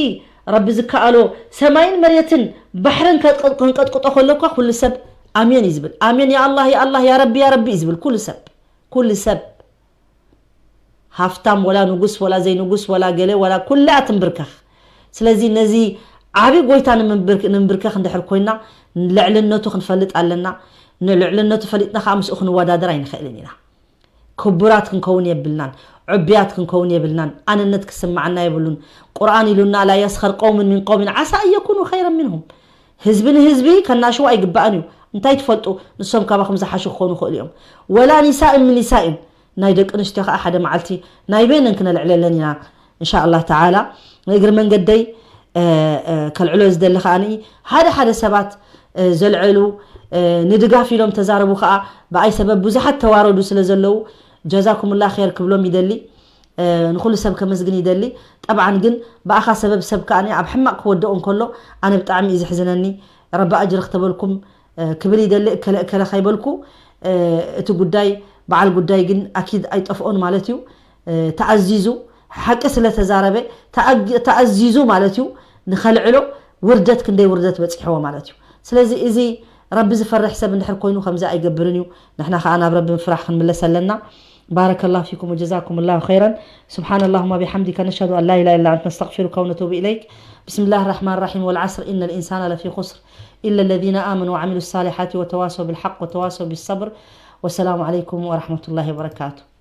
ረቢ ዝከኣሎ ሰማይን መሬትን ባሕርን ከንቀጥቅጦ ከለኳ ኩሉ ሰብ ኣሜን እዩ ዝብል። ኣሜን ያ ኣላህ ያ ኣላህ ያ ረቢ ያ ረቢ እዩ ዝብል ኩሉ ሰብ። ኩሉ ሰብ ሃፍታም ወላ ንጉስ ወላ ዘይንጉስ ወላ ገለ ወላ ኩላ ትንብርከኽ። ስለዚ ነዚ ዓቢ ጎይታ ንምንብርክ- ንምብርከኽ እንድሕር ኮይና ልዕልነቱ ክንፈልጥ ኣለና። ንልዕልነቱ ፈሊጥና ከዓ ምስኡ ክንወዳደር ኣይንኽእልን ኢና። ክቡራት ክንከውን የብልናን፣ ዕቡያት ክንከውን የብልናን። ኣነነት ክስምዓና የብሉን። ቁርኣን ኢሉና ላ የስኸር ቀውምን ሚን ቀውሚን ዓሳ ኣን የኩኑ ኸይረን ሚንሁም። ህዝቢ ንህዝቢ ከናሽው ኣይግባእን እዩ። እንታይ ትፈልጡ? ንሶም ካባኹም ዝሓሹ ክኾኑ ይኽእሉ እዮም። ወላ ኒሳእን ምን ኒሳእን ናይ ደቂ ኣንስትዮ ከዓ ሓደ መዓልቲ ናይ በይነን ክነልዕለለን ኢና እንሻ ኣላህ ተዓላ። ንእግሪ መንገደይ ከልዕሎ ዝደሊ ከዓ ሓደ ሓደ ሰባት ዘልዐሉ ንድጋፍ ኢሎም ተዛረቡ ከዓ ብኣይ ሰበብ ብዙሓት ተዋረዱ ስለ ዘለዉ ጀዛኩምላ ር ክብሎም ይደሊ። ንኩሉ ሰብ ከመስግን ይደሊ። ጠብዓን ግን ብኣኻ ሰበብ ሰብ ከዓ ኣብ ሕማቕ ክወደቑ እንከሎ ኣነ ብጣዕሚ እዩ ዝሕዝነኒ። ረቢ ኣጅሪ ክተበልኩም ክብል ይደሊ። እከለ እከለ ከይበልኩ እቲ ጉዳይ በዓል ጉዳይ ግን ኣኪድ ኣይጠፍኦን ማለት እዩ። ተኣዚዙ ሓቂ ስለ ተዛረበ ተኣዚዙ ማለት እዩ። ንኸልዕሎ ውርደት ክንደይ ውርደት በፂሕዎ ማለት እዩ። ስለዚ እዚ ረቢ ዝፈርሕ ሰብ እንድሕር ኮይኑ ከምዚ ኣይገብርን እዩ። ንሕና ከዓ ናብ ረቢ ምፍራሕ ክንምለስ ኣለና። بارك الله فيكم وجزاكم الله خيرا. سبحان اللهم وبحمدك، نشهد أن لا إله إلا أنت، نستغفرك ونتوب إليك. بسم الله الرحمن الرحيم. والعصر إن الإنسان لفي خسر إلا الذين آمنوا وعملوا الصالحات وتواصوا بالحق وتواصوا بالصبر. والسلام عليكم ورحمة الله وبركاته.